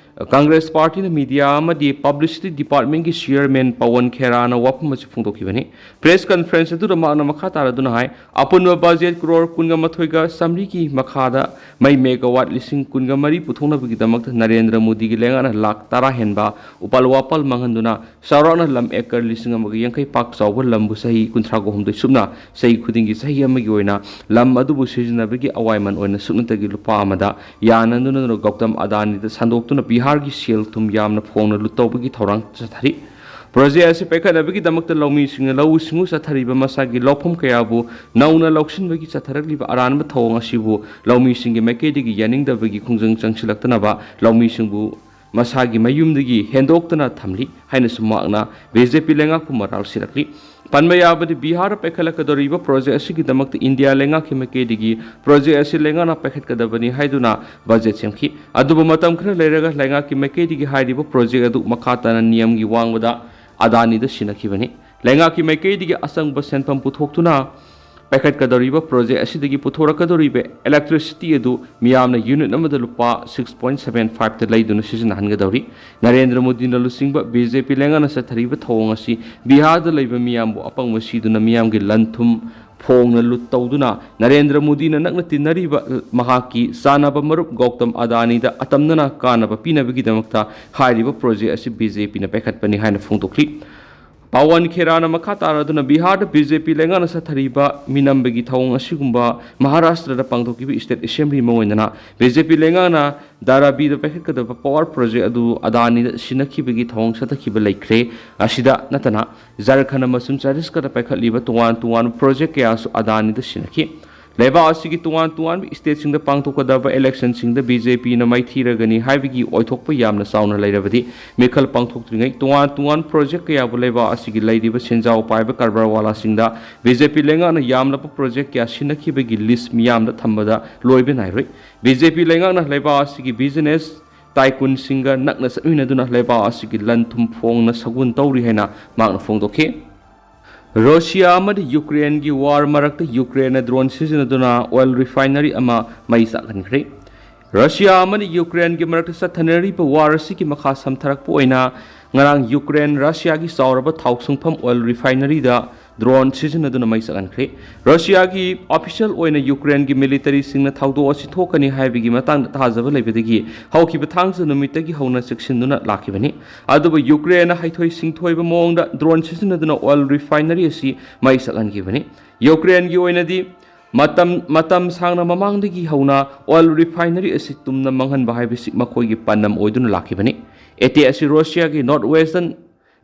ꯀꯪꯒ꯭ꯔꯦꯁ ꯄꯥꯔꯇꯤꯅ media ꯑꯃꯗꯤ publicity departmentꯀꯤ chairman ꯄꯋꯟ ꯈꯦꯔꯥꯅ ꯋꯥꯐꯝ ꯑꯁꯤ ꯐꯣꯡꯗꯣꯛꯈꯤꯕꯅꯤ꯫ Press conference ꯑꯗꯨꯗ ꯃꯍꯥꯛꯅ ꯃꯈꯥ ꯇꯥꯔꯗꯨꯅ ꯍꯥꯏ, ꯑꯄꯨꯟꯕ budget ꯀ꯭ꯔꯣꯔ ꯀꯨꯟꯒ ꯃꯥꯊꯣꯏꯒ ꯆꯥꯃꯔꯤꯒꯤ ꯃꯈꯥꯗ ꯃꯩ megawatt ꯂꯤꯁꯤꯡ ꯀꯨꯟꯒ ꯃꯔꯤ ꯄꯨꯊꯣꯛꯅꯕꯒꯤꯗꯃꯛꯇ ꯅꯔꯦꯟꯗ꯭ꯔ ꯃꯣꯗꯤꯒꯤ ꯂꯩꯉꯥꯛꯅ ꯂꯥꯈ ꯇꯔꯥ ꯍꯦꯟꯕ ꯎꯄꯥꯜ ꯋꯥꯄꯥꯜ ꯃꯥꯡꯍꯟꯗꯨꯅ ꯆꯥꯎꯔꯥꯛꯅ ꯂꯝ acre ꯂꯤꯁꯤꯡ ꯑꯃꯒ ꯌꯥꯡꯈꯩ ꯄꯥꯛ ꯆꯥꯎꯕ ꯂꯝꯕꯨ ꯆꯍꯤ ꯀꯨꯟꯊ꯭ꯔꯥꯒ ꯍꯨꯝꯗꯣꯏ ꯁꯨꯞꯅ ꯆꯍꯤ ꯈꯨꯗꯤꯡꯒꯤ ꯆꯍꯤ ꯑꯃꯒꯤ ꯑꯣꯏꯅ ꯂꯝ ꯑꯗꯨꯕꯨ ꯁꯤꯖꯤꯟꯅꯕꯒꯤ ꯑꯋꯥꯏꯃꯟ ꯑꯣꯏꯅ ꯁꯨꯞꯅꯇꯒꯤ ꯂꯨꯄꯥ ꯑꯃꯗ ꯌꯥꯅꯗꯨꯅ ꯒꯧꯇꯝ ꯑꯗꯥꯅꯤꯗ ꯁꯟꯗꯣꯛꯇꯨꯅ ꯕꯤꯍꯥꯔꯒꯤ ꯁꯦꯜ ꯊꯨꯝ ꯌꯥꯝꯅ ꯐꯣꯡꯅ ꯂꯨꯠ ꯇꯧꯕꯒꯤ ꯊꯧꯔꯥꯡ ꯆꯠꯊꯔꯤ꯫ Project ꯑꯁꯤ ꯄꯥꯏꯈꯠꯅꯕꯒꯤꯗꯃꯛꯇ ꯂꯧꯃꯤꯁꯤꯡꯅ ꯂꯧꯎ ꯁꯤꯡꯎ ꯆꯠꯊꯔꯤꯕ ꯃꯁꯥꯒꯤ ꯂꯧꯐꯝ ꯀꯌꯥꯕꯨ ꯅꯧꯅ ꯂꯧꯁꯤꯟꯕꯒꯤ ꯆꯠꯊꯔꯛꯂꯤꯕ ꯑꯔꯥꯟꯕ ꯊꯧꯑꯣꯡ ꯑꯁꯤꯕꯨ ꯂꯧꯃꯤꯁꯤꯡꯒꯤ ꯃꯥꯏꯀꯩꯗꯒꯤ ꯌꯥꯅꯤꯡꯗꯕꯒꯤ ꯈꯣꯡꯖꯪ ꯆꯪꯁꯤꯜꯂꯛꯇꯅꯕ ꯂꯧꯃꯤꯁꯤꯡꯕꯨ ꯃꯁꯥꯒꯤ ꯃꯌꯨꯝꯗꯒꯤ ꯍꯦꯟꯗꯣꯛꯇꯅ ꯊꯝꯂꯤ ꯍꯥꯏꯅꯁꯨ ꯃꯍꯥꯛꯅ ꯕꯤ ꯖꯦ ꯄꯤ ꯂꯩꯉꯥꯛꯄꯨ ꯃꯔꯥꯜ ꯁꯤꯔꯛꯂꯤ꯫ ꯄꯟꯕ ꯌꯥꯕꯗꯤ, ꯕꯤꯍꯥꯔꯗ ꯄꯥꯏꯈꯠꯂꯛꯀꯗꯧꯔꯤꯕ project ꯑꯁꯤꯒꯤꯗꯃꯛꯇ ꯏꯟꯗꯤꯌꯥ ꯂꯩꯉꯥꯛꯀꯤ ꯃꯥꯏꯀꯩꯗꯒꯤ project ꯑꯁꯤ ꯂꯩꯉꯥꯛꯅ ꯄꯥꯏꯈꯠꯀꯗꯕꯅꯤ ꯍꯥꯏꯗꯨꯅ budget ꯁꯦꯝꯈꯤ꯫ ꯑꯗꯨꯕꯨ ꯃꯇꯝ ꯈꯔ ꯂꯩꯔꯒ ꯂꯩꯉꯥꯛꯀꯤ ꯃꯥꯏꯀꯩꯗꯒꯤ ꯍꯥꯏꯔꯤꯕ project ꯑꯗꯨ ꯃꯈꯥ ꯇꯥꯅ ꯅꯤꯌꯝꯒꯤ ꯋꯥꯡꯃꯗ ꯑꯗꯥꯅꯤꯗ ꯁꯤꯟꯅꯈꯤꯕꯅꯤ꯫ ꯂꯩꯉꯥꯛꯀꯤ ꯃꯥꯏꯀꯩꯗꯒꯤ ꯑꯆꯪꯕ ꯁꯦꯟꯐꯝ ꯄꯨꯊꯣꯛꯇꯨꯅ ꯄꯥꯏꯈꯠꯀꯗꯧꯔꯤꯕ project ꯑꯁꯤꯗꯒꯤ ꯄꯨꯊꯣꯔꯛꯀꯗꯧꯔꯤꯕ electricity ꯑꯗꯨ ꯃꯤꯌꯥꯝꯅ unit ꯑꯃꯗ ꯂꯨꯄꯥ six point seven five ꯇ ꯂꯩꯗꯨꯅ ꯁꯤꯖꯤꯟꯅꯍꯟꯒꯗꯧꯔꯤ꯫ ꯅꯔꯦꯟꯗ꯭ꯔ ꯃꯣꯗꯤꯅ ꯂꯨꯆꯤꯡꯕ ꯕꯤ ꯖꯦ ꯄꯤ ꯂꯩꯉꯥꯛꯅ ꯆꯠꯊꯔꯤꯕ ꯊꯧꯑꯣꯡ ꯑꯁꯤ ꯕꯤꯍꯥꯔꯗ ꯂꯩꯕ ꯃꯤꯌꯥꯝꯕꯨ ꯑꯄꯪꯕ ꯁꯤꯗꯨꯅ ꯃꯤꯌꯥꯝꯒꯤ ꯂꯟ ꯊꯨꯝ ꯐꯣꯡꯅ ꯂꯨꯠ ꯇꯧꯗꯨꯅ ꯅꯔꯦꯟꯗ꯭ꯔ ꯃꯣꯗꯤꯅ ꯅꯛꯅ ꯇꯤꯟꯅꯔꯤꯕ ꯃꯍꯥꯛꯀꯤ ꯆꯥꯟꯅꯕ ꯃꯔꯨꯞ ꯒꯧꯇꯝ ꯑꯗꯥꯅꯤꯗ ꯑꯇꯝꯅꯅ ꯀꯥꯟꯅꯕ ꯄꯤꯅꯕꯒꯤꯗꯃꯛꯇ ꯍꯥꯏꯔꯤꯕ project ꯑꯁꯤ ꯕꯤ ꯖꯦ ꯄꯤꯅ ꯄꯥꯏꯈꯠꯄꯅꯤ ꯍꯥꯏꯅ ꯐꯣꯡꯗꯣꯛꯂꯤ꯫ ꯄꯋꯟ ꯈꯦꯔꯥꯅ ꯃꯈꯥ ꯇꯥꯔꯗꯨꯅ ꯕꯤꯍꯥꯔꯗ ꯕꯤ ꯖꯦ ꯄꯤ ꯂꯩꯉꯥꯛꯅ ꯆꯠꯊꯔꯤꯕ ꯃꯤꯅꯝꯕꯒꯤ ꯊꯧꯑꯣꯡ ꯑꯁꯤꯒꯨꯝꯕ ꯃꯍꯥꯔꯥꯁꯇ꯭ꯔꯗ ꯄꯥꯡꯊꯣꯛꯈꯤꯕ ꯏꯁꯇꯦꯠ ꯑꯦꯁꯦꯝꯕ꯭ꯂꯤ ꯑꯃ ꯑꯣꯏꯅꯅ ꯕꯤ ꯖꯦ ꯄꯤ ꯂꯩꯉꯥꯛꯅ ꯙꯥꯔꯥꯕꯤꯗ ꯄꯥꯏꯈꯠꯀꯗꯕ ꯄꯋꯥꯔ ꯄ꯭ꯔꯣꯖꯦꯛ ꯑꯗꯨ ꯑꯗꯥꯅꯤꯗ ꯁꯤꯟꯅꯈꯤꯕꯒꯤ ꯊꯧꯑꯣꯡ ꯆꯠꯊꯈꯤꯕ ꯂꯩꯈ꯭ꯔꯦ꯫ ꯑꯁꯤꯗ ꯅꯠꯇꯅ ꯖꯔꯈꯟ ꯑꯃꯁꯨꯡ ꯆꯇꯤꯁꯒꯔꯗ ꯄꯥꯏꯈꯠꯂꯤꯕ ꯇꯣꯉꯥꯟ ꯇꯣꯉꯥꯟꯕ ꯄ꯭ꯔꯣꯖꯦꯛ ꯀꯌꯥꯁꯨ ꯑꯗꯥꯅꯤꯗ ꯁꯤꯟꯅꯈꯤ꯫ ꯂꯩꯕꯥꯛ ꯑꯁꯤꯒꯤ ꯇꯣꯉꯥꯟ ꯇꯣꯉꯥꯟꯕ ꯏꯁꯇꯦꯠꯁꯤꯡꯗ ꯄꯥꯡꯊꯣꯛꯀꯗꯕ ꯏꯂꯦꯛꯁꯟꯁꯤꯡꯗ ꯕꯤ ꯖꯦ ꯄꯤꯅ ꯃꯥꯏꯊꯤꯔꯒꯅꯤ ꯍꯥꯏꯕꯒꯤ ꯑꯣꯏꯊꯣꯛꯄ ꯌꯥꯝꯅ ꯆꯥꯎꯅ ꯂꯩꯔꯕꯗꯤ, ꯃꯤꯈꯜ ꯄꯥꯡꯊꯣꯛꯇ꯭ꯔꯤꯉꯩ ꯇꯣꯉꯥꯟ ꯇꯣꯉꯥꯟꯕ ꯄ꯭ꯔꯣꯖꯦꯛ ꯀꯌꯥꯕꯨ ꯂꯩꯕꯥꯛ ꯑꯁꯤꯒꯤ ꯂꯩꯔꯤꯕ ꯁꯦꯟꯖꯥꯎ ꯄꯥꯏꯕ ꯀꯔꯕꯥꯔꯋꯥꯂꯥꯁꯤꯡꯗ ꯕꯤ ꯖꯦ ꯄꯤ ꯂꯩꯉꯥꯛꯅ ꯌꯥꯝꯂꯕ ꯄ꯭ꯔꯣꯖꯦꯛ ꯀꯌꯥ ꯁꯤꯟꯅꯈꯤꯕꯒꯤ ꯂꯤꯁ ꯃꯤꯌꯥꯝꯗ ꯊꯝꯕꯗ ꯂꯣꯏꯕ ꯅꯥꯏꯔꯣꯏ꯫ ꯕꯤ ꯖꯦ ꯄꯤ ꯂꯩꯉꯥꯛꯅ ꯂꯩꯕꯥꯛ ꯑꯁꯤꯒꯤ ꯕꯤꯖꯤꯅꯦꯁ ꯇꯥꯏꯀꯨꯟꯁꯤꯡꯒ ꯅꯛꯅ ꯆꯠꯃꯤꯟꯅꯗꯨꯅ ꯂꯩꯕꯥꯛ ꯑꯁꯤꯒꯤ ꯂꯟ ꯊꯨꯝ ꯐꯣꯡꯅ ꯁꯒꯨꯟ ꯇꯧꯔꯤ ꯍꯥꯏꯅ ꯃꯍꯥꯛꯅ ꯐꯣꯡꯗꯣꯛꯈꯤ꯫ ꯔꯨꯁꯤꯌꯥ ꯑꯃꯗꯤ ꯌꯨꯀ꯭ꯔꯦꯟꯒꯤ ꯋꯥꯔ ꯃꯔꯛꯇ ꯌꯨꯀ꯭ꯔꯦꯟꯅ ꯗ꯭ꯔꯣꯟ ꯁꯤꯖꯤꯟꯅꯗꯨꯅ ꯑꯣꯏꯜ ꯔꯤꯐꯥꯏꯅꯔꯤ ꯑꯃ ꯃꯩ ꯆꯥꯛꯍꯟꯈ꯭ꯔꯦ꯫ ꯔꯨꯁꯤꯌꯥ ꯑꯃꯗꯤ ꯌꯨꯀ꯭ꯔꯦꯟꯒꯤ ꯃꯔꯛꯇ ꯆꯠꯊꯅꯔꯤꯕ ꯋꯥꯔ ꯑꯁꯤꯒꯤ ꯃꯈꯥ ꯁꯝꯊꯔꯛꯄ ꯑꯣꯏꯅ ꯉꯔꯥꯡ ꯌꯨꯀ꯭ꯔꯦꯟ ꯔꯨꯁꯤꯌꯥꯒꯤ ꯆꯥꯎꯔꯕ ꯊꯥꯎ ꯁꯨꯡꯐꯝ ꯑꯣꯏꯜ ꯔꯤꯐꯥꯏꯅꯔꯤꯗ ꯗ꯭ꯔꯣꯟ ꯁꯤꯖꯤꯟꯅꯗꯨꯅ ꯃꯩ ꯆꯥꯛꯍꯟꯈ꯭ꯔꯦ꯫ ꯔꯨꯁꯤꯌꯥꯒꯤ ꯑꯣꯐꯤꯁꯤꯌꯦꯜ ꯑꯣꯏꯅ ꯌꯨꯀ꯭ꯔꯦꯟꯒꯤ ꯃꯤꯂꯤꯇꯔꯤꯁꯤꯡꯅ ꯊꯧꯗꯣꯛ ꯑꯁꯤ ꯊꯣꯛꯀꯅꯤ ꯍꯥꯏꯕꯒꯤ ꯃꯇꯥꯡꯗ ꯊꯥꯖꯕ ꯂꯩꯕꯗꯒꯤ ꯍꯧꯈꯤꯕ ꯊꯥꯡꯖ ꯅꯨꯃꯤꯠꯇꯒꯤ ꯍꯧꯅ ꯆꯦꯛꯁꯤꯟꯗꯨꯅ ꯂꯥꯛꯈꯤꯕꯅꯤ꯫ ꯑꯗꯨꯕꯨ ꯌꯨꯀ꯭ꯔꯦꯟꯅ ꯍꯩꯊꯣꯏ ꯁꯤꯡꯊꯣꯏꯕ ꯃꯑꯣꯡꯗ ꯗ꯭ꯔꯣꯟ ꯁꯤꯖꯤꯟꯅꯗꯨꯅ ꯑꯣꯏꯜ ꯔꯤꯐꯥꯏꯅꯔꯤ ꯑꯁꯤ ꯃꯩ ꯆꯥꯛꯍꯟꯈꯤꯕꯅꯤ꯫ ꯌꯨꯀ꯭ꯔꯦꯟꯒꯤ ꯑꯣꯏꯅꯗꯤ ꯃꯇꯝ, ꯃꯇꯝ ꯁꯥꯡꯅ ꯃꯃꯥꯡꯗꯒꯤ ꯍꯧꯅ ꯑꯣꯏꯜ ꯔꯤꯐꯥꯏꯅꯔꯤ ꯑꯁꯤ ꯇꯨꯝꯅ ꯃꯥꯡꯍꯟꯕ ꯍꯥꯏꯕꯁꯤ ꯃꯈꯣꯏꯒꯤ ꯄꯥꯟꯗꯝ ꯑꯣꯏꯗꯨꯅ ꯂꯥꯛꯈꯤꯕꯅꯤ꯫ ꯑꯦꯇꯦꯛ ꯑꯁꯤ ꯔꯨꯁꯤꯌꯥꯒꯤ ꯅꯣꯔꯠ ꯋꯦꯁꯇꯔꯟ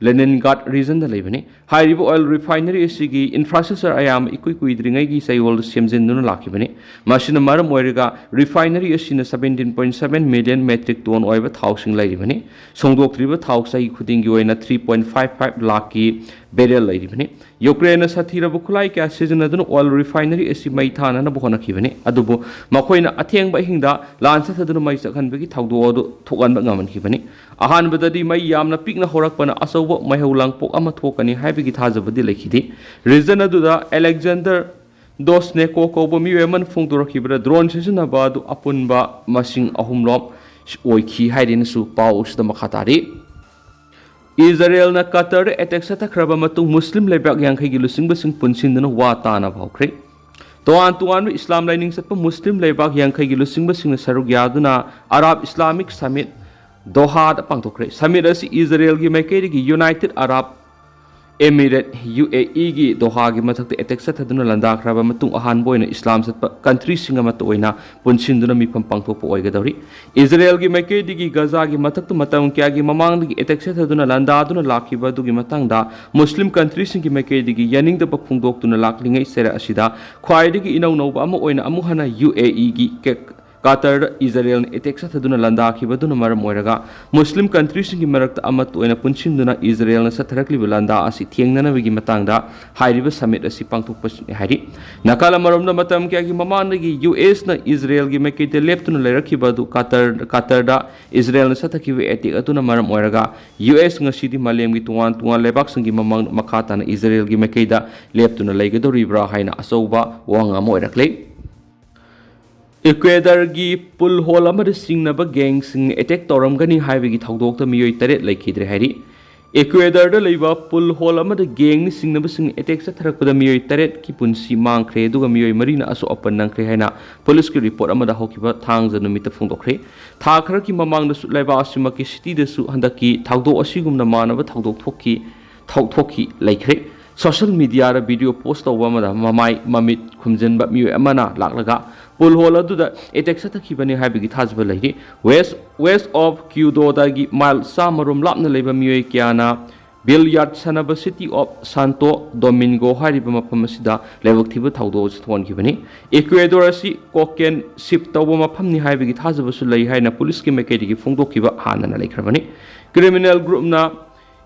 ꯂꯦꯅꯤꯟꯒ꯭ꯔꯥꯗ ꯔꯤꯖꯟꯗ ꯂꯩꯕꯅꯤ꯫ ꯍꯥꯏꯔꯤꯕ ꯑꯣꯏꯜ ꯔꯤꯐꯥꯏꯅꯔꯤ ꯑꯁꯤꯒꯤ ꯏꯟꯐ꯭ꯔꯥꯁ꯭ꯇ꯭ꯔꯛꯆꯔ ꯑꯌꯥꯝꯕ ꯏꯀꯨꯏ ꯀꯨꯏꯗ꯭ꯔꯤꯉꯩꯒꯤ ꯆꯌꯣꯜꯗ ꯁꯦꯝꯖꯤꯟꯗꯨꯅ ꯂꯥꯛꯈꯤꯕꯅꯤ꯫ ꯃꯁꯤꯅ ꯃꯔꯝ ꯑꯣꯏꯔꯒ ꯔꯤꯐꯥꯏꯅꯔꯤ ꯑꯁꯤꯅ seventeen point seven million metric ton ꯑꯣꯏꯕ ꯊꯥꯎꯁꯤꯡ ꯂꯩꯔꯤꯕꯅꯤ꯫ ꯁꯣꯡꯗꯣꯛꯇ꯭ꯔꯤꯕ ꯊꯥꯎ ꯆꯍꯤ ꯈꯨꯗꯤꯡꯒꯤ ꯑꯣꯏꯅ three point five five ꯂꯥꯈꯀꯤ ꯕꯦꯔꯦꯜ ꯂꯩꯔꯤꯕꯅꯤ꯫ ꯌꯨꯀ꯭ꯔꯦꯟꯅ ꯁꯥꯊꯤꯔꯕ ꯈꯨꯠꯂꯥꯏ ꯀꯌꯥ ꯁꯤꯖꯤꯟꯅꯗꯨꯅ ꯑꯣꯏꯜ ꯔꯤꯐꯥꯏꯅꯔꯤ ꯑꯁꯤ ꯃꯩ ꯊꯥꯅꯅꯕ ꯍꯣꯠꯅꯈꯤꯕꯅꯤ, ꯑꯗꯨꯕꯨ ꯃꯈꯣꯏꯅ ꯑꯊꯦꯡꯕ ꯑꯍꯤꯡꯗ ꯂꯥꯟ ꯆꯠꯊꯗꯨꯅ ꯃꯩ ꯆꯥꯛꯍꯟꯕꯒꯤ ꯊꯧꯗꯣꯛ ꯑꯗꯨ ꯊꯣꯛꯍꯟꯕ ꯉꯝꯍꯟꯈꯤꯕꯅꯤ꯫ ꯑꯍꯥꯟꯕꯗꯗꯤ ꯃꯩ ꯌꯥꯝꯅ ꯄꯤꯛꯅ ꯍꯧꯔꯛꯄꯅ ꯑꯆꯧꯕ ꯃꯩꯍꯧ ꯂꯥꯡꯄꯣꯛ ꯑꯃ ꯊꯣꯛꯀꯅꯤ ꯍꯥꯏꯕꯒꯤ ꯊꯥꯖꯕꯗꯤ ꯂꯩꯈꯤꯗꯦ꯫ ꯔꯤꯖꯟ ꯑꯗꯨꯗ ꯑꯂꯦꯛꯖꯥꯟꯗꯔ ꯗꯣꯁꯅꯦꯀꯣ ꯀꯧꯕ ꯃꯤꯑꯣꯏ ꯑꯃꯅ ꯐꯣꯡꯗꯣꯔꯛꯈꯤꯕꯗ ꯗ꯭ꯔꯣꯟ ꯁꯤꯖꯤꯟꯅꯕ ꯑꯗꯨ ꯑꯄꯨꯟꯕ ꯃꯁꯤꯡ ꯑꯍꯨꯝꯂꯣꯝ ꯑꯣꯏꯈꯤ ꯍꯥꯏꯗꯨꯅꯁꯨ ꯄꯥꯎ ꯑꯁꯤꯗ ꯃꯈꯥ ꯇꯥꯔꯤ꯫ ꯏꯖꯔꯦꯜꯅ ꯀꯇꯔꯗ ꯑꯦꯇꯦꯛ ꯆꯠꯊꯈ꯭ꯔꯕ ꯃꯇꯨꯡ ꯃꯨꯁꯂꯤꯝ ꯂꯩꯕꯥꯛ ꯌꯥꯡꯈꯩꯒꯤ ꯂꯨꯆꯤꯡꯕꯁꯤꯡ ꯄꯨꯟꯁꯤꯟꯗꯨꯅ ꯋꯥ ꯇꯥꯅꯕ ꯍꯧꯈ꯭ꯔꯦ꯫ ꯇꯣꯉꯥꯟ ꯇꯣꯉꯥꯟꯕ ꯏꯁꯂꯥꯝ ꯂꯥꯏꯅꯤꯡ ꯆꯠꯄ ꯃꯨꯁꯂꯤꯝ ꯂꯩꯕꯥꯛ ꯌꯥꯡꯈꯩꯒꯤ ꯂꯨꯆꯤꯡꯕꯁꯤꯡꯅ ꯁꯔꯨꯛ ꯌꯥꯗꯨꯅ ꯑꯔꯥꯕ ꯏꯁꯂꯥꯃꯤꯛ ꯁꯃꯤꯠ ꯗꯣꯍꯥꯗ ꯄꯥꯡꯊꯣꯛꯈ꯭ꯔꯦ꯫ ꯁꯃꯤꯠ ꯑꯁꯤ ꯏꯖꯔꯦꯜꯒꯤ ꯃꯥꯏꯀꯩꯗꯒꯤ ꯌꯨꯅꯥꯏꯇꯦꯗ ꯑꯔꯥꯕ Emirate, UAE ꯒꯤ ꯗꯣꯍꯥꯒꯤ ꯃꯊꯛꯇ ꯑꯦꯇꯦꯛ ꯆꯠꯊꯗꯨꯅ ꯂꯥꯟꯗꯥꯈ꯭ꯔꯕ ꯃꯇꯨꯡ, ꯑꯍꯥꯟꯕ ꯑꯣꯏꯅ ꯏꯁꯂꯥꯝ ꯆꯠꯄ ꯀꯟꯇ꯭ꯔꯤꯁꯤꯡ ꯑꯃꯠꯇ ꯑꯣꯏꯅ ꯄꯨꯟꯁꯤꯟꯗꯨꯅ ꯃꯤꯐꯝ ꯄꯥꯡꯊꯣꯛꯄ ꯑꯣꯏꯒꯗꯧꯔꯤ꯫ ꯏꯖꯔꯦꯜꯒꯤ ꯃꯥꯏꯀꯩꯗꯒꯤ ꯒꯖꯥꯒꯤ ꯃꯊꯛꯇ ꯃꯇꯝ ꯀꯌꯥꯒꯤ ꯃꯃꯥꯡꯗꯒꯤ ꯑꯦꯇꯦꯛ ꯆꯠꯊꯗꯨꯅ ꯂꯥꯟꯗꯥꯗꯨꯅ ꯂꯥꯛꯈꯤꯕ ꯑꯗꯨꯒꯤ ꯃꯇꯥꯡꯗ ꯃꯨꯁꯂꯤꯝ ꯀꯟꯇ꯭ꯔꯤꯁꯤꯡꯒꯤ ꯃꯥꯏꯀꯩꯗꯒꯤ ꯌꯥꯅꯤꯡꯗꯕ ꯐꯣꯡꯗꯣꯛꯇꯨꯅ ꯂꯥꯛꯂꯤꯉꯩ ꯆꯩꯔꯛ ꯑꯁꯤꯗ ꯈ꯭ꯋꯥꯏꯗꯒꯤ ꯏꯅꯧ ꯅꯧꯕ ꯑꯃ ꯑꯣꯏꯅ ꯑꯃꯨꯛ ꯍꯟꯅ UAE ꯒꯤ ꯀꯦ-, ꯀꯥꯇꯔꯗ ꯏꯖꯔꯦꯜꯅ ꯑꯦꯇꯦꯛ ꯆꯠꯊꯗꯨꯅ ꯂꯥꯟꯗꯥꯈꯤꯕꯗꯨꯅ ꯃꯔꯝ ꯑꯣꯏꯔꯒ ꯃꯨꯁꯂꯤꯝ ꯀꯟꯇ꯭ꯔꯤꯁꯤꯡꯒꯤ ꯃꯔꯛꯇ ꯑꯃꯠꯇ ꯑꯣꯏꯅ ꯄꯨꯟꯁꯤꯟꯗꯨꯅ ꯏꯖꯔꯦꯜꯅ ꯆꯠꯊꯔꯛꯂꯤꯕ ꯂꯥꯟꯗꯥ ꯑꯁꯤ ꯊꯦꯡꯅꯅꯕꯒꯤ ꯃꯇꯥꯡꯗ ꯍꯥꯏꯔꯤꯕ ꯁꯃꯤꯠ ꯑꯁꯤ ꯄꯥꯡꯊꯣꯛꯄꯁꯤꯅꯤ ꯍꯥꯏꯔꯤ꯫ ꯅꯥꯀꯜ ꯑꯃꯔꯣꯝꯗ ꯃꯇꯝ ꯀꯌꯥꯒꯤ ꯃꯃꯥꯡꯗꯒꯤ USꯅ ꯏꯖꯔꯦꯜꯒꯤ ꯃꯥꯏꯀꯩꯗ ꯂꯦꯞꯇꯨꯅ ꯂꯩꯔꯛꯈꯤꯕ ꯑꯗꯨ ꯀꯥꯇꯔ-, ꯀꯥꯇꯔꯗ ꯏꯖꯔꯦꯜꯅ ꯆꯠꯊꯈꯤꯕ ꯑꯦꯇꯦꯛ ꯑꯗꯨꯅ ꯃꯔꯝ ꯑꯣꯏꯔꯒ US ꯉꯁꯤꯗꯤ ꯃꯥꯂꯦꯝꯒꯤ ꯇꯣꯉꯥꯟ ꯇꯣꯉꯥꯟ ꯂꯩꯕꯥꯛꯁꯤꯡꯒꯤ ꯃꯃꯥꯡꯗ ꯃꯈꯥ ꯇꯥꯅ ꯏꯖꯔꯦꯜꯒꯤ ꯃꯥꯏꯀꯩꯗ ꯂꯦꯞꯇꯨꯅ ꯂꯩꯒꯗꯧꯔꯤꯕ꯭ꯔꯥ ꯍꯥꯏꯅ ꯑꯆꯧꯕ ꯋꯥꯍꯪ ꯑꯃ ꯑꯣꯏꯔꯛꯂꯦ꯫ ꯏꯀ꯭ꯋꯦꯗꯔꯒꯤ ꯄꯨꯜ ꯍꯣꯜ ꯑꯃꯗ ꯆꯤꯡꯅꯕ ꯒꯦꯡꯁꯤꯡꯅ ꯑꯦꯇꯦꯛ ꯇꯧꯔꯝꯒꯅꯤ ꯍꯥꯏꯕꯒꯤ ꯊꯧꯗꯣꯛꯇ ꯃꯤꯑꯣꯏ ꯇꯔꯦꯠ ꯂꯩꯈꯤꯗ꯭ꯔꯦ ꯍꯥꯏꯔꯤ꯫ ꯏꯀ꯭ꯋꯦꯗꯔꯗ ꯂꯩꯕ ꯄꯨꯜ ꯍꯣꯜ ꯑꯃꯗ ꯒꯦꯡꯅ ꯆꯤꯡꯅꯕꯁꯤꯡꯅ ꯑꯦꯇꯦꯛ ꯆꯠꯊꯔꯛꯄꯗ ꯃꯤꯑꯣꯏ ꯇꯔꯦꯠꯀꯤ ꯄꯨꯟꯁꯤ ꯃꯥꯡꯈ꯭ꯔꯦ, ꯑꯗꯨꯒ ꯃꯤꯑꯣꯏ ꯃꯔꯤꯅ ꯑꯁꯣꯛ ꯑꯄꯟ ꯅꯪꯈ꯭ꯔꯦ ꯍꯥꯏꯅ ꯄꯨꯂꯤꯁꯀꯤ ꯔꯤꯄꯣꯔꯠ ꯑꯃꯗ ꯍꯧꯈꯤꯕ ꯊꯥꯡꯖ ꯅꯨꯃꯤꯠꯇ ꯐꯣꯡꯗꯣꯛꯈ꯭ꯔꯦ꯫ ꯊꯥ ꯈꯔꯒꯤ ꯃꯃꯥꯡꯗꯁꯨ ꯂꯩꯕꯥꯛ ꯑꯁꯤꯃꯛꯀꯤ ꯁꯤꯇꯤꯗꯁꯨ ꯍꯟꯗꯛꯀꯤ ꯊꯧꯗꯣꯛ ꯑꯁꯤꯒꯨꯝꯅ ꯃꯥꯟꯅꯕ ꯊꯧꯗꯣꯛ ꯊꯣꯛꯈꯤ, ꯊꯧ-, ꯊꯣꯛꯈꯤ ꯂꯩꯈ꯭ꯔꯦ꯫ ꯁꯣꯁꯤꯌꯦꯜ ꯃꯤꯗꯤꯌꯥꯗ ꯚꯤꯗꯤꯑꯣ ꯄꯣꯁ ꯇꯧꯕ ꯑꯃꯗ ꯃꯃꯥꯏ ꯃꯃꯤꯠ ꯈꯨꯝꯖꯤꯟꯕ ꯃꯤꯑꯣꯏ ꯑꯃꯅ ꯂꯥꯛꯂꯒ ꯄꯨꯜ ꯍꯣꯜ ꯑꯗꯨꯗ ꯑꯦꯇꯦꯛ ꯆꯠꯊꯈꯤꯕꯅꯤ ꯍꯥꯏꯕꯒꯤ ꯊꯥꯖꯕ ꯂꯩꯔꯤ꯫ West, West of Quiodoꯗꯒꯤ ꯃꯥꯏꯜ ꯆꯥꯝꯃꯔꯣꯝ ꯂꯥꯞꯅ ꯂꯩꯕ ꯃꯤꯑꯣꯏ ꯀꯌꯥꯅ ꯕꯤꯂꯤꯌꯥꯔꯗ ꯁꯥꯟꯅꯕ City of Santo Domingo ꯍꯥꯏꯔꯤꯕ ꯃꯐꯝ ꯑꯁꯤꯗ ꯂꯥꯏꯕꯛ ꯊꯤꯕ ꯊꯧꯗꯣꯛ ꯑꯁꯤ ꯊꯣꯛꯍꯟꯈꯤꯕꯅꯤ꯫ ꯏꯀ꯭ꯋꯦꯗꯣꯔ ꯑꯁꯤ ꯀꯣꯀꯦꯟ ꯁꯤꯞ ꯇꯧꯕ ꯃꯐꯝꯅꯤ ꯍꯥꯏꯕꯒꯤ ꯊꯥꯖꯕꯁꯨ ꯂꯩ ꯍꯥꯏꯅ ꯄꯨꯂꯤꯁꯀꯤ ꯃꯥꯏꯀꯩꯗꯒꯤ ꯐꯣꯡꯗꯣꯛꯈꯤꯕ ꯍꯥꯟꯅꯅ ꯂꯩꯈ꯭ꯔꯕꯅꯤ꯫ ꯀ꯭ꯔꯤꯃꯤꯅꯦꯜ ꯒ꯭ꯔꯨꯞꯅ